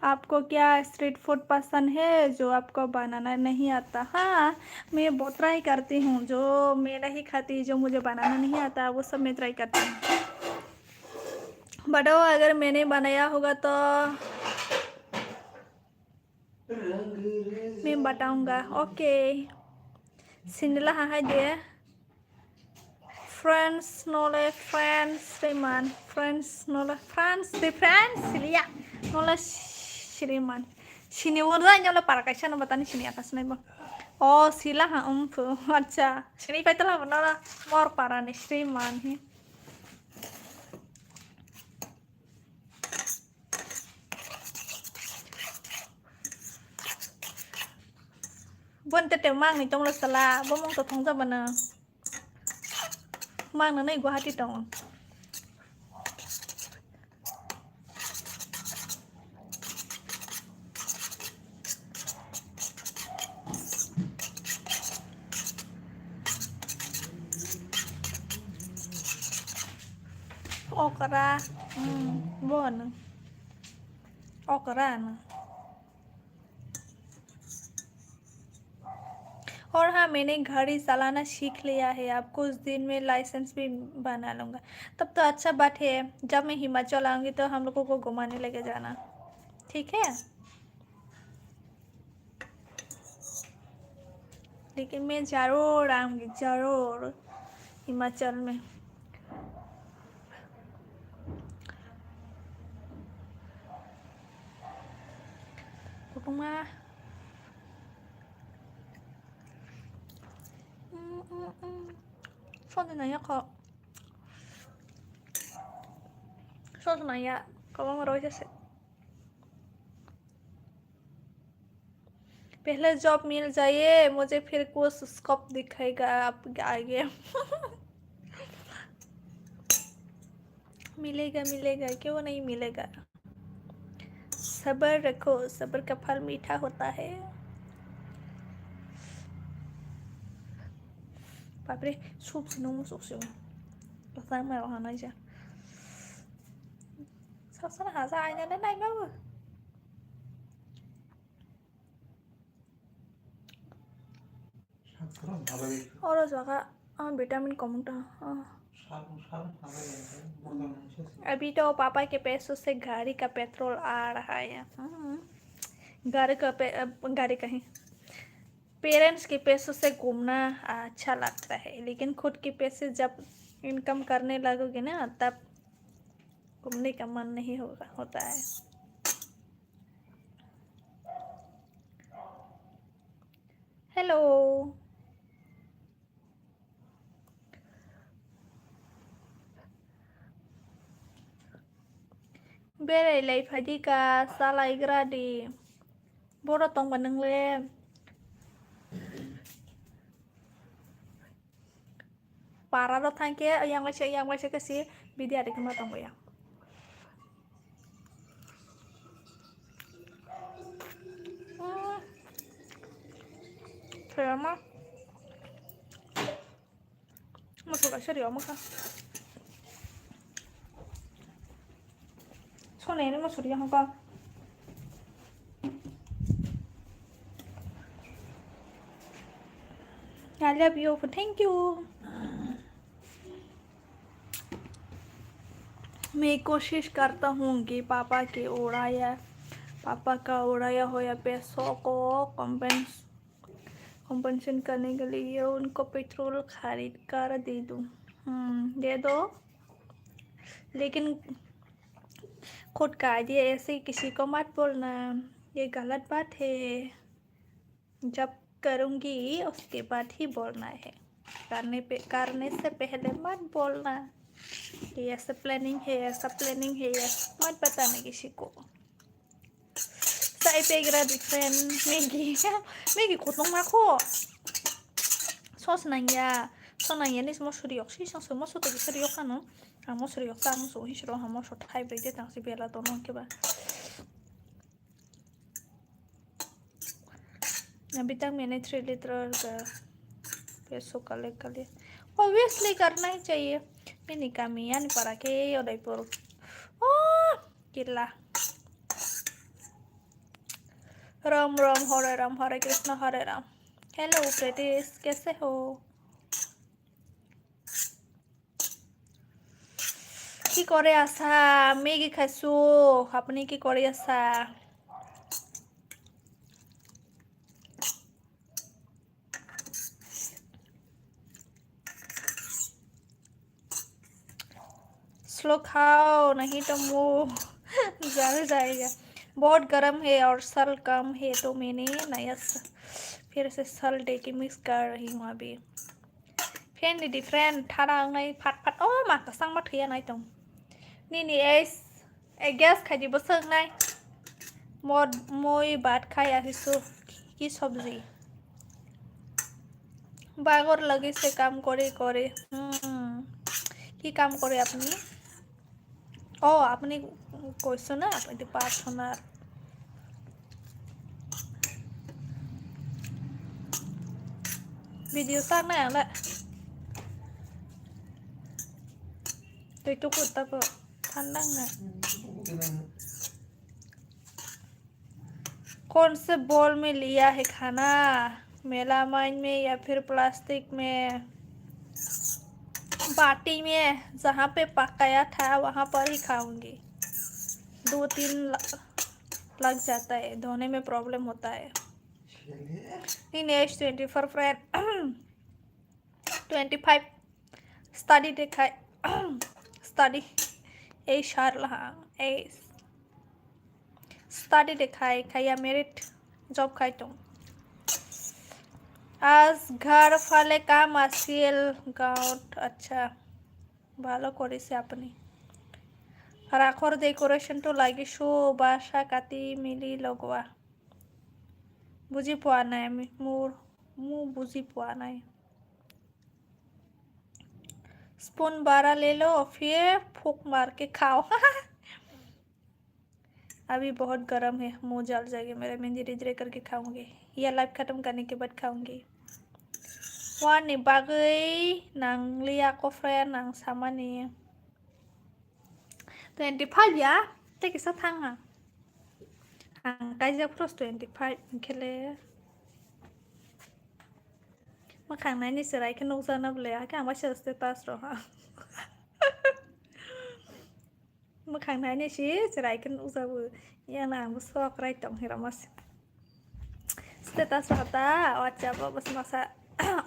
आपको क्या स्ट्रीट फूड पसंद है जो आपको बनाना नहीं आता? हाँ, मैं बहुत ट्राई करती हूँ। जो मैं नहीं खाती, जो मुझे बनाना नहीं आता, वो सब मैं ट्राई करती हूँ। बताओ, अगर मैंने बनाया होगा तो मैं बताऊंगा। Okay. Sinila ha hai de. France nole France Shriman. France nole France de France silia. Nole Shriman. Sini wala nyola para kaisa no batani sini akas nai bo. Oh, sila ha um pu. Acha. Sini paitala bo nala mor para ni Shriman hi. Bon te te mang ni tonglo sala, bo mong to thong jabana. Mang na nai Guwahati tong. Okra, hmm, bon. Okra na. और हाँ, मैंने गाड़ी चलाना सीख लिया है, अब कुछ दिन में लाइसेंस भी बना लूँगा। तब तो अच्छा बात है, जब मैं हिमाचल आऊँगी तो हम लोगों को घुमाने लेके जाना, ठीक है? लेकिन मैं जरूर आऊँगी, जरूर हिमाचल में। Kupuma. Sodi na yako. Sodi na ya. Kawang roi jase. पहले जॉब मिल जाए, मुझे फिर कुछ स्कोप दिखाएगा आप आगे। मिलेगा, मिलेगा, क्यों नहीं मिलेगा? सबर रखो, सबर का फल मीठा होता है। बाप रे, सूप से नमो सूप से। पता है मैं वहाँ नहीं जा। Saksana haja aina na nai babu. Oro jaga, ah, vitamin kom ta, ah. अभी तो पापा के पैसों से गाड़ी का पेट्रोल आ रहा है। हम्म। गाड़ी का पे-, अ, गाड़ी कहीं। पेरेंट्स के पैसों से घूमना अच्छा लगता है, लेकिन खुद के पैसे जब इनकम करने लगोगे ना, तब घूमने का मन नहीं होगा, होता है। Hello. Berai lai phaidi ka, chalaigra di. Boro tongba nwngle. Para rok thang khe yang waisa, yang waisa khe si bidi ari khe ma tongo ya. Hmm. Kaya ma. Masuk aja dia maka. Sone ini masuk dia maka. I love you. Thank you. मैं कोशिश करता हूँ कि पापा के उड़ाया, पापा का उड़ाया हुआ पैसों को कॉम्पेंस-, कॉम्पेंसेशन करने के लिए उनको पेट्रोल खरीद कर दे दूँ। हम्म, दे दो। लेकिन खुद का आइडिया ऐसे किसी को मत बोलना, ये गलत बात है। जब करूँगी उसके बाद ही बोलना है, करने पे, करने से पहले मत बोलना। He is planning, he is planning, he is. Mat pata na kisi ko. Sa ipegra different Maggie. Maggie kotong ma ko. Sos nangya. Sos nangya ni mo suri yok. Si sang mo so to suri yok ano. Ang mo suri yok ta mo so hi suro ha mo so thai bre de tang si bela to no ke ba. अभी तक मैंने three litre का पैसों कलेक्ट कर लिया। Obviously करना ही चाहिए। Ini kami yan para ke Udaipur. Oh, gila. Ram राम, हरे राम, हरे कृष्ण, हरे राम। Hello प्रीतिश, कैसे हो? কি করে আছা? মেগি খাইছো। আপনি কি করে আছা? स्लो खाओ, नहीं तो मुंह जल जाएगा। बहुत गर्म है और सल कम है, तो मैंने नया स-, फिर से सल डे की मिक्स कर रही हूँ अभी। Fan ni different thara wngnai phat phat. Oh, ma kwchangma thwiya nai tong. Nini age, eh, guess khai di bwswk nai. Mod, mui bhat khai ahisu. Ki sabji? Bagor lagi se kam kori kori. Hmm. Ki kam kore apni? Oh, apni koiso na, apni personal. Video sak na ang le. Tui tukut ta po. Thandang na. कौन से बाउल में लिया है खाना? मेलामाइन में या फिर प्लास्टिक में? बाटी में, जहाँ पे पकाया था, वहाँ पर ही खाऊंगी। दो तीन ल-, लग जाता है, धोने में प्रॉब्लम होता है। Nini age twenty four friend. Twenty five. Study dekhai. Study. Ei sharla ha. Ei. Study dekhai khaiya merit job khai tong. আজ ঘর ফালে কাম আছিল গাঁৱত। আচ্ছা, ভালো করেছে আপনি। ৰাসৰ ডেকোৰেশ্যনটো লাগিছো বাসা কাটি মিলি লগোৱা। বুজি পোৱা নাই আমি, মোৰ, মোৰ বুজি পোৱা নাই। स्पून बड़ा ले लो, फिर फूक मार के खाओ। अभी बहुत गर्म है, मुंह जल जाएगा मेरा, मैं धीरे धीरे करके खाऊंगी, या लाइव खत्म करने के बाद खाऊंगी। Wani bagwi nangliya kofre nang samani. Twenty five ya, tei kisa thang ha. Ang kaijak phuru twenty five hwnkhe le. Mwkhang naini chwrai khe nukjakna bwle, hakhe ang waisa status rw ha. Mwkhang naini si chwrai khe nukjago. Yang na ang bw sok rai tong hira mas. Status rw ta WhatsApp o bw masa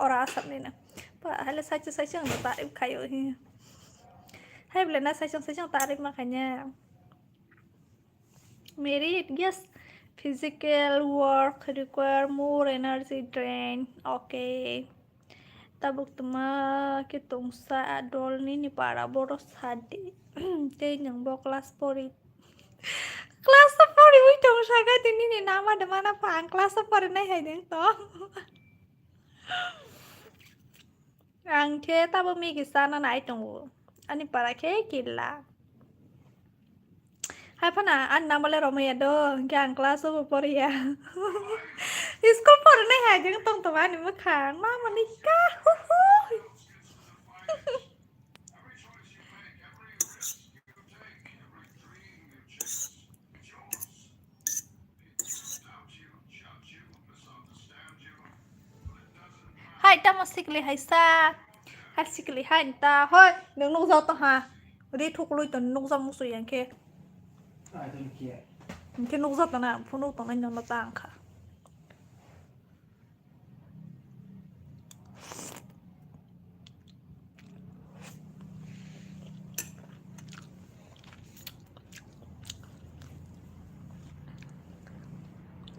ora asap ni na. Pa hale saichung saichung no tarif khaio hi. Hai bwle na saichung saichung tarif ma khaina. Merit, yes. Physical work require more energy drain. Okay. Tabuk tuma khe tongsa dol nini para boro sadi. Tei nwng bo class four. Class four wi tong saka tini ni nama de mana pha ang class four nai hai ding to. Ang khe tabo Maggie chana nai tongo. Ani para khe killa. Hai phana ani nama le romaya do, hwnkhe ang class o bo poriya. School porinai hai jeng tong tongo ani mwkhang. Mama ni ka hu hu. Hai, tamo sikli hai sa. Hai, sikli hai ta. Hoi, nung nukjak to ha. Ri thuklui to nukjak musu yang khe. I don't care. Hingke nukjak to na, phunuk tongnai nono ta ang kha.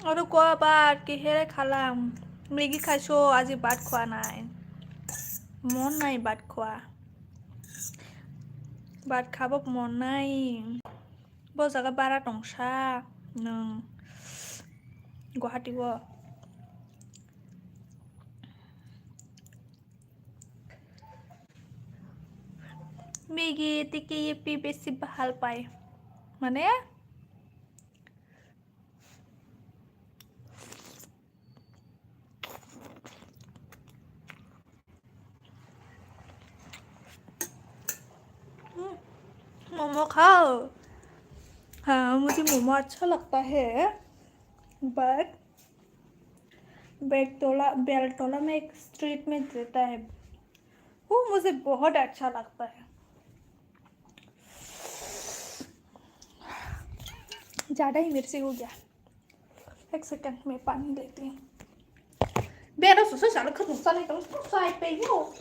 Oro kua bar kehere khalam. Maggie khaiso aji bat khua nai. Mon nai bat khua. But khabok monai. Bo jaga bara tongsa nwng Guwahati o. Migi tiki yipi besi bahal pai. Mane? Momo खाओ। हाँ, मुझे मोमो अच्छा लगता है, but बेलटोला, बेलटोला में एक स्ट्रीट में देता है, वो मुझे बहुत अच्छा लगता है। ज़्यादा ही मिर्ची हो गया। एक सेकंड में पानी लेती हूँ। बेरो सुसु सालो खतम साले तो साइ पे यो।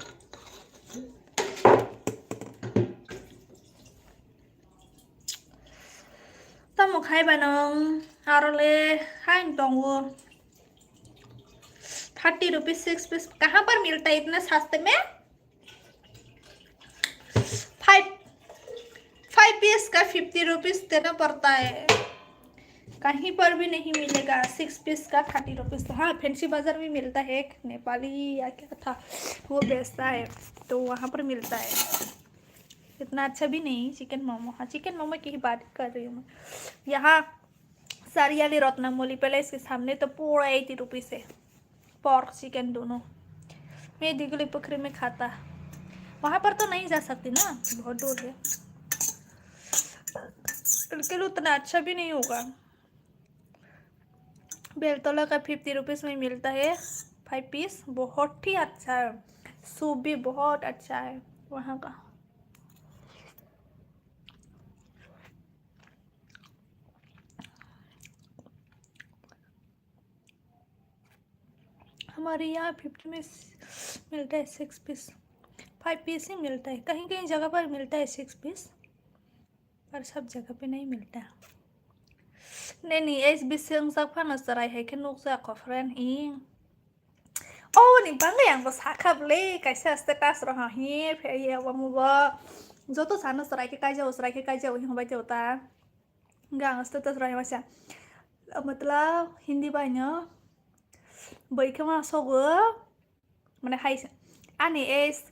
Tamo khai banong, aro le hain tongo. Thirty rupees six piece, कहाँ पर मिलता है इतना सस्ते में? Five, five piece का fifty rupees देना पड़ता है, कहीं पर भी नहीं मिलेगा। Six piece का thirty rupees। हाँ, फैंसी बाजार में मिलता है, एक नेपाली या क्या था, वो बेचता है, तो वहाँ पर मिलता है। इतना अच्छा भी नहीं चिकन मोमो। हाँ, चिकन मोमो की ही बात कर रही हूँ मैं। यहाँ सारियाली रत्नमौली पैलेस के सामने तो पूरा एटी रुपीज है, पोर्क चिकन दोनों। मैं दिगली पुखरी में खाता, वहाँ पर तो नहीं जा सकती ना, बहुत दूर है। बिल्कुल उतना अच्छा भी नहीं होगा। बेलतोला का फिफ्टी रुपीज में मिलता है फाइव पीस, बहुत ही अच्छा है। सूप भी बहुत अच्छा है वहाँ का। हमारे यहाँ फिफ्टी में मिलता है सिक्स पीस, फाइव पीस ही मिलता है। कहीं कहीं जगह पर मिलता है सिक्स पीस, पर सब जगह पे नहीं मिलता। Nini H B C wngsak phano chwrai hai khe nukjak kho friend i. O ni bangwi ang bo sakha bwle, kaisa status rok ha hi phe ye omo bo. Joto sano chwrai khe kaijao, chwrai khe kaijao hinwi bai teo ta. Hwnkhe ang status rok ha masa. Matlab Hindi bai no bwkhe ma sogo. Mane hai ani age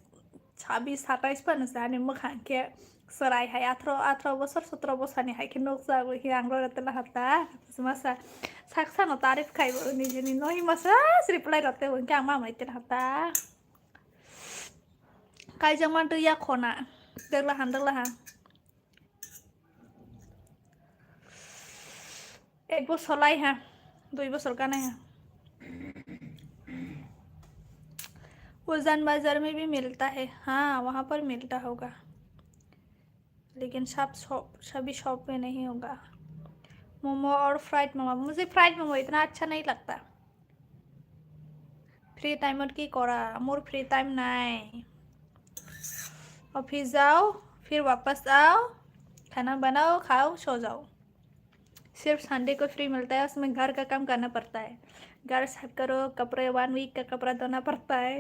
sabis satais phano se ani mwkhang khe chwrai hai athro, athro bosor, sotro bosor ni hai khe nukjago, hi ang rwna tela hata masa sak sano tarif khai bo nijini no hi masa reply rok tei hwnkhe ang mamai tela hata. Kaijak man twi ya khona degla han degla han. एक बसर लाई है, दुई बसर का नहीं है। उजान बाजार में भी मिलता है, हाँ, वहाँ पर मिलता होगा, लेकिन सब शॉप, सभी शॉप में नहीं होगा। मोमो और फ्राइड मोमो, मुझे फ्राइड मोमो इतना अच्छा नहीं लगता। ফ্রি টাইমত কি কৰা? মোৰ ফ্ৰি টাইম নাই। অফিচ যাও, ফিৰ ৱাপাছ আও, খানা বনাও, খাও, সো যাও। सिर्फ संडे को फ्री मिलता है, उसमें घर का काम करना पड़ता है। घर साफ करो, कपड़े, वन वीक का कपड़ा धोना पड़ता है,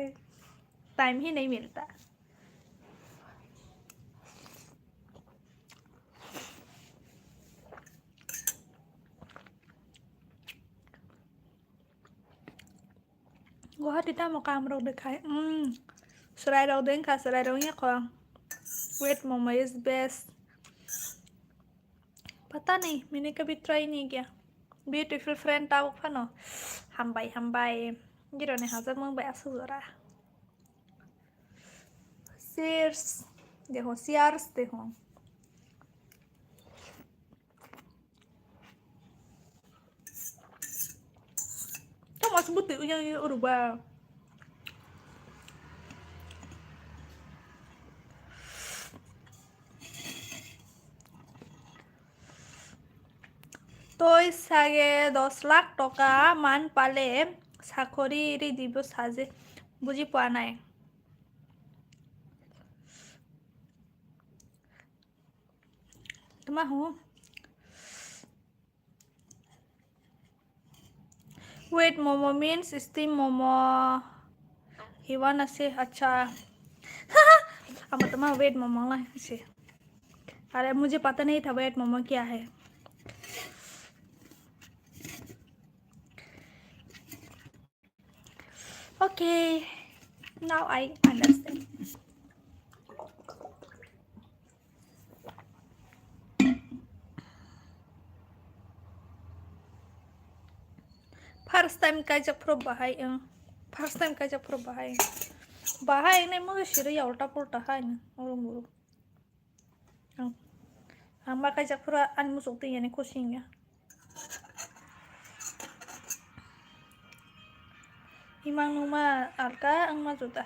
टाइम ही नहीं मिलता। Guwahati tamo kam rok de khai. Mm. Chwrai rok de wngkha, chwrai rok wngya kho. Wet momo is best. Pata nahi, maine kabhi try nahi kiya. Beautiful friend tabuk phano. Hambai, hambai. Gironi hajak mang bai aswk jora. Cheers. Dekho, cheers dekho. Tamo aswk bwtwi wngya wngya oro ba. Toi sage dos lakh toka man pale sakori ri dibo saje buji pua nai. Tama ho. Wet momo means steam momo. He wanna say, acha. Ama tama wet momo la si. अरे, मुझे पता नहीं था वेट मोमो क्या है। Okay, now I understand. First time kaijak phuru bahai ang. First time kaijak phuru bahai. Bahai ang nai mo siri ya ulta pulta hai na. Uru muru. Ang, ang ma kaijak phuru ani musuk twi yani khosing ya. Imang numa alka ang ma juta.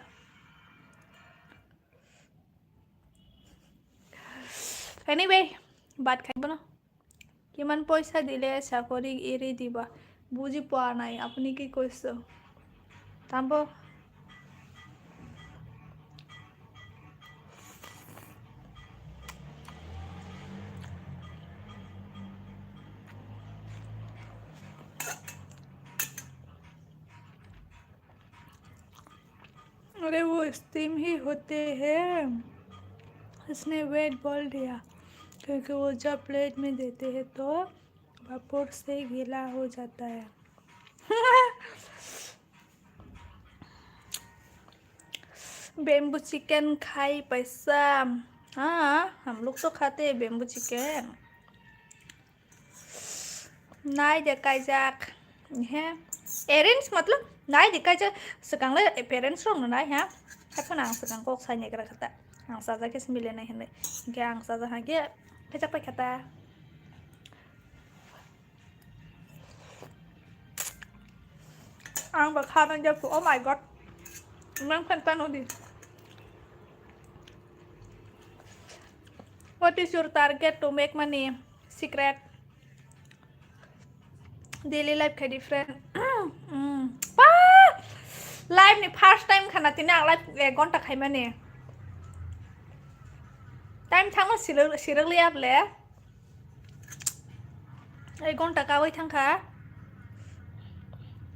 Anyway, bad khai bono. কিমান পইচা দিলে চাকৰি এৰি দিবা? বুজি পোৱা নাই, আপুনি কি কৈছে? তাম্ব। अरे वो स्टीम ही होते हैं, इसने वेट बोल दिया, क्योंकि वो जब प्लेट में देते हैं तो वापस से गीला हो जाता है। Bamboo chicken खाई पैसा। हाँ, हम लोग तो खाते हैं bamboo chicken। Nai de kaijak. He. Arrange matlab nai de kaijak. Swkang le parents rok no nai ha. Haphano ang swkang kok sai nai gra khata. Ang sajak khe mile nai hinwi. Hingke ang sajak hangke khaijak pai khata. Ang ba khana jak. Oh my God. Mang phan tano di. What is your target to make money? Secret. Daily life khe different. Mm. Pa! Life ni first time khana tini ang life ek ghonta khaimani. Time thangma sirwk, sirwk liya ble. Ek ghonta kawi thangkha.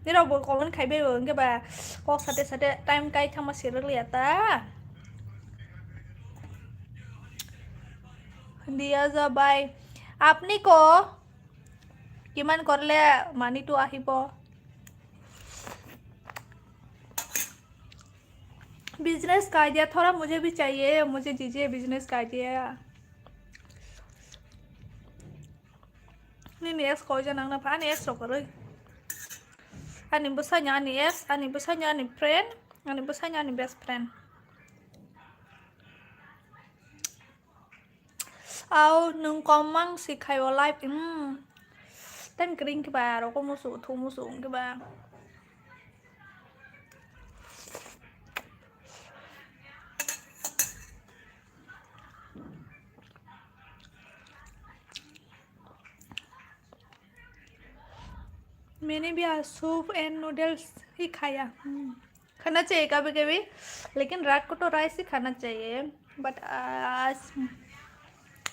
Nirok bo comment khai bai bo, hingke ba kok sate sate time kai thangma sirwk liya ta. Diya ja bhai, apni ko kiman korle mani tu ahibo? Business ka idea thoda mujhe bhi chahiye, mujhe dijiye business ka idea. Nini ex koijon nangna pha, ani ex rok kwrwi. Ani bwsanya ani ex, ani bwsanya ani friend, ani bwsanya ani best friend. Au, nwng komang si khai o life, mm. Time kring khe ba, roko musu, thu musu, khe ba. मैंने भी आज soup and noodles ही खाया। हम्म। खाना चाहिए कभी कभी, लेकिन रात को तो राइस ही खाना चाहिए। बट आज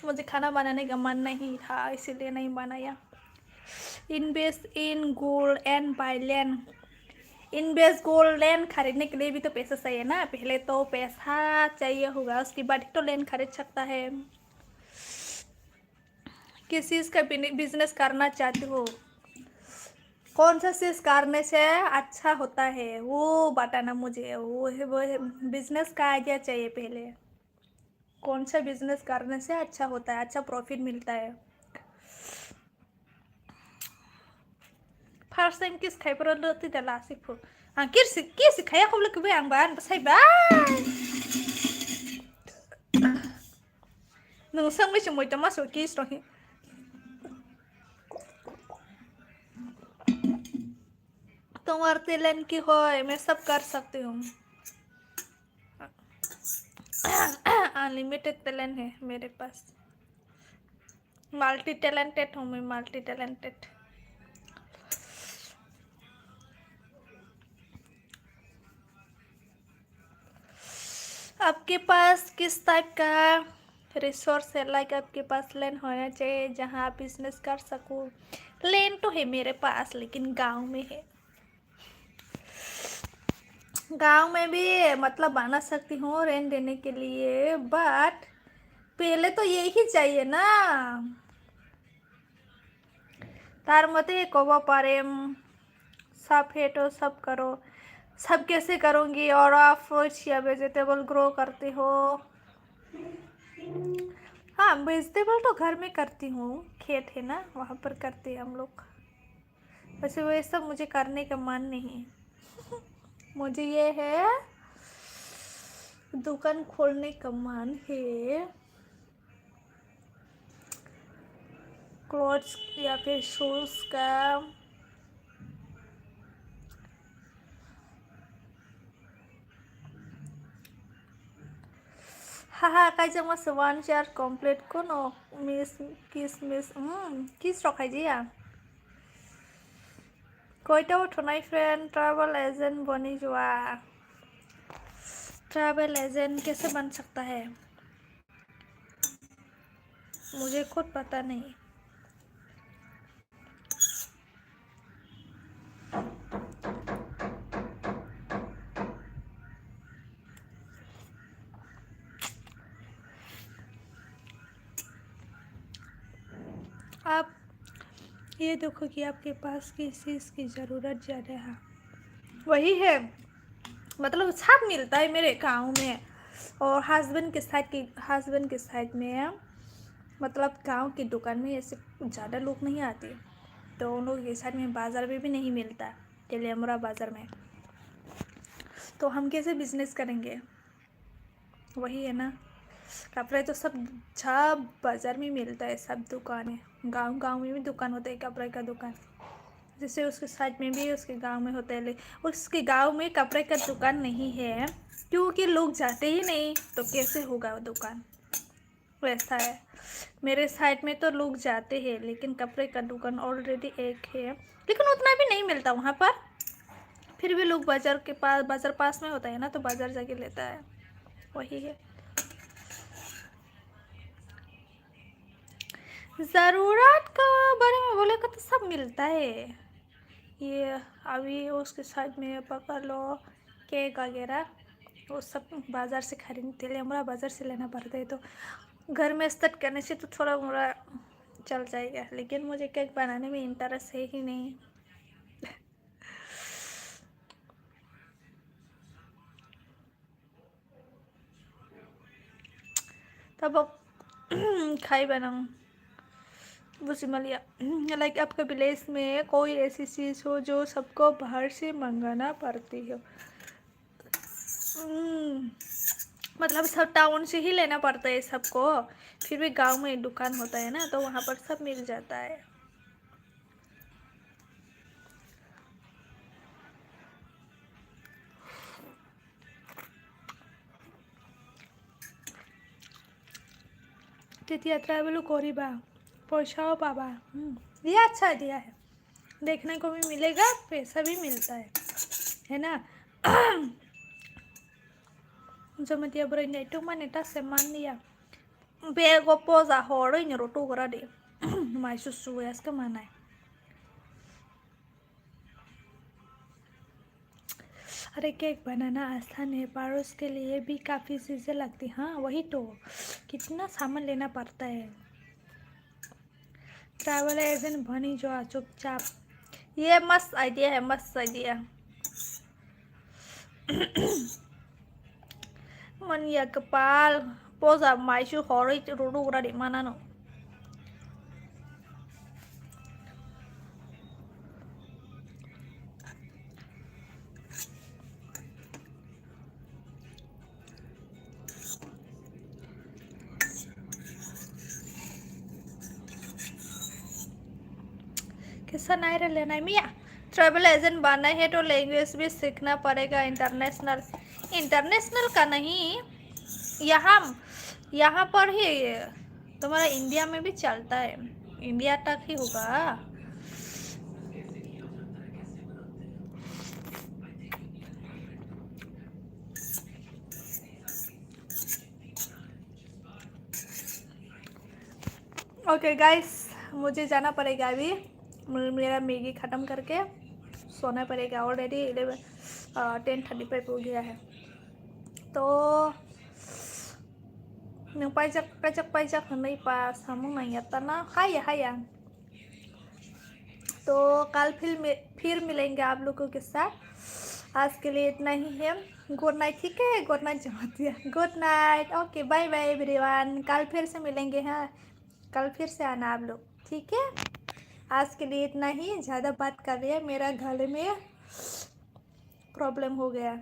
मुझे खाना बनाने का मन नहीं था, इसीलिए नहीं बनाया। Invest in gold and buy land। Invest gold land खरीदने के लिए भी तो पैसा चाहिए ना, पहले तो पैसा चाहिए होगा, उसके बाद ही तो लैंड खरीद सकता है। किस चीज़ का बिजनेस करना चाहती हो? कौन सा चीज़ करने से अच्छा होता है वो बताना मुझे। वो है, वो है, बिजनेस का आइडिया चाहिए पहले। कौन सा बिजनेस करने से अच्छा होता है, अच्छा प्रॉफिट मिलता है? First time kiss khai poro lo twi da last pho. Ang kiss, kiss khaya khoblo kebe ang ban bwsai ba. Nwng swngwi se moito maso kiss rohi. तुम्हारा टैलेंट की है, मैं सब कर सकती हूँ। अनलिमिटेड टैलेंट है मेरे पास। मल्टी टैलेंटेड हूँ मैं, मल्टी टैलेंटेड। आपके पास किस टाइप का रिसोर्स है? लाइक, आपके पास लैंड होना चाहिए जहाँ आप बिजनेस कर सको। लैंड तो है मेरे पास, लेकिन गांव में है। गांव में भी, मतलब, बना सकती हूँ रेंट देने के लिए, बट पहले तो यही चाहिए ना। तार मते कोबा पारेम, सब है तो सब करो। सब कैसे करूँगी? और आप फ्रूट्स या वेजिटेबल ग्रो करते हो? हाँ, वेजिटेबल तो घर में करती हूँ, खेत है ना, वहाँ पर करते हैं हम लोग। वैसे वो ये सब मुझे करने का मन नहीं है। मुझे ये है, दुकान खोलने का मन है। क्लोथ्स या फिर शूज का। Haha, kaijak masa one year complete kono miss, kiss miss, hmm, kiss rok khai jia. Koita o thonai friend travel agent boni jua. Travel agent kaise ban sakta hai? Mujhe khud pata nahi. आप ये देखो कि आपके पास किस चीज़ की ज़रूरत ज़्यादा है। वही है, मतलब सब मिलता है मेरे गाँव में। और हस्बैंड के साइड की, हस्बैंड के साइड में, मतलब गांव की दुकान में ऐसे ज़्यादा लोग नहीं आते, तो उन लोगों के साइड में बाज़ार में भी नहीं मिलता, तेलियामुरा बाज़ार में। तो हम कैसे बिजनेस करेंगे? वही है ना, कपड़े तो सब, सब बाज़ार में मिलता है, सब दुकान है, गांव गांव में भी दुकान होता है कपड़े का दुकान। जैसे उसके साइड में भी उसके गांव में होता है, ले-, उसके गांव में कपड़े का दुकान नहीं है, क्योंकि लोग जाते ही नहीं, तो कैसे होगा वो दुकान? वैसा है। मेरे साइड में तो लोग जाते हैं, लेकिन कपड़े का दुकान ऑलरेडी एक है, लेकिन उतना भी नहीं मिलता वहाँ पर। फिर भी लोग बाज़ार के पास, बाज़ार पास में होता है ना, तो बाज़ार जाके लेता है, वही है। ज़रूरत का बारे में बोले का तो सब मिलता है। ये अभी उसके साइड में पकड़ लो, केक वगैरह, वो सब बाज़ार से खरीदते लिए हमारा बाज़ार से लेना पड़ता है, तो घर में स्टार्ट करने से तो थोड़ा मोड़ा चल जाएगा, लेकिन मुझे केक बनाने में इंटरेस्ट है ही नहीं। तब खाई बनाऊँ बुझी मलिया। लाइक आपका विलेज में कोई ऐसी चीज़ हो जो सबको बाहर से मंगाना पड़ती हो? हम्म, मतलब सब टाउन से ही लेना पड़ता है सबको, फिर भी गांव में दुकान होता है ना, तो वहाँ पर सब मिल जाता है। তেতিয়া ট্ৰেভেলো কৰিবা, পইচাও পাবা। উম, দিয়া, আচ্ছা, দিয়া হে। देखने को भी मिलेगा, पैसा भी मिलता है, है ना? Jamatia bwrwi naituk mani ta se man liya. Bego poja horwi ni rw tugra di. Mai su su eska manai. अरे, केक बनाना आसान है, पर उसके लिए भी काफ़ी चीज़ें लगती हैं। हाँ, वही तो, कितना सामान लेना पड़ता है। ट्रैवल एजेंट बनी जो, चुपचाप। ये मस्त आइडिया है, मस्त idea. Manya kwpal, poja maisu horwi rw tugra di manano. Kisa nai rele nai miya. Travel agent बनना है तो लैंग्वेज भी सीखना पड़ेगा, इंटरनेशनल। इंटरनेशनल का नहीं, यहाँ, यहाँ पर ही, तुम्हारा इंडिया में भी चलता है, इंडिया तक ही होगा। ओके गाइस, मुझे जाना पड़ेगा अभी, मे- मेरा मैगी ख़त्म करके सोना पड़ेगा। Already eleven, ten thirty five हो गया है। तो Nwng paijak, paijak, paijak hwnwi pa samung nangya ta na? Haya, haya. तो कल फिर मि-, फिर मिलेंगे आप लोगों के साथ। आज के लिए इतना ही है। गुड नाइट, ठीक है? गुड नाइट जमा दिया। Good night. Okay, bye bye everyone. कल फिर से मिलेंगे, हाँ? कल फिर से आना आप लोग, ठीक है? आज के लिए इतना ही। ज़्यादा बात कर रही है, मेरा गले में प्रॉब्लम हो गया।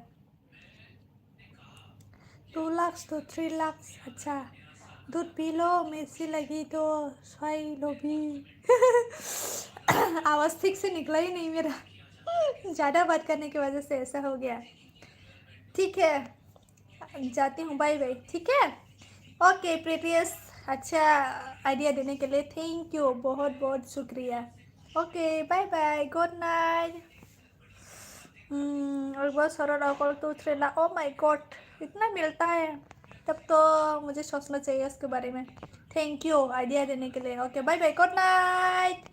टू लाख तो थ्री लाख। अच्छा, दूध पी लो, मेसी लगी तो स्वाई लो भी। आवाज़ ठीक से निकला ही नहीं मेरा। ज़्यादा बात करने की वजह से ऐसा हो गया। ठीक है, जाती हूँ, बाय बाय, ठीक है? ओके प्रीतियस, अच्छा आइडिया देने के लिए थैंक यू, बहुत बहुत शुक्रिया। Okay, bye bye, good night. Hmm, एक बार सरल अकल टू थ्री ला, ओ माय गॉड, इतना मिलता है, तब तो मुझे सोचना चाहिए उसके बारे में। थैंक यू आइडिया देने के लिए। Okay, bye bye, good night.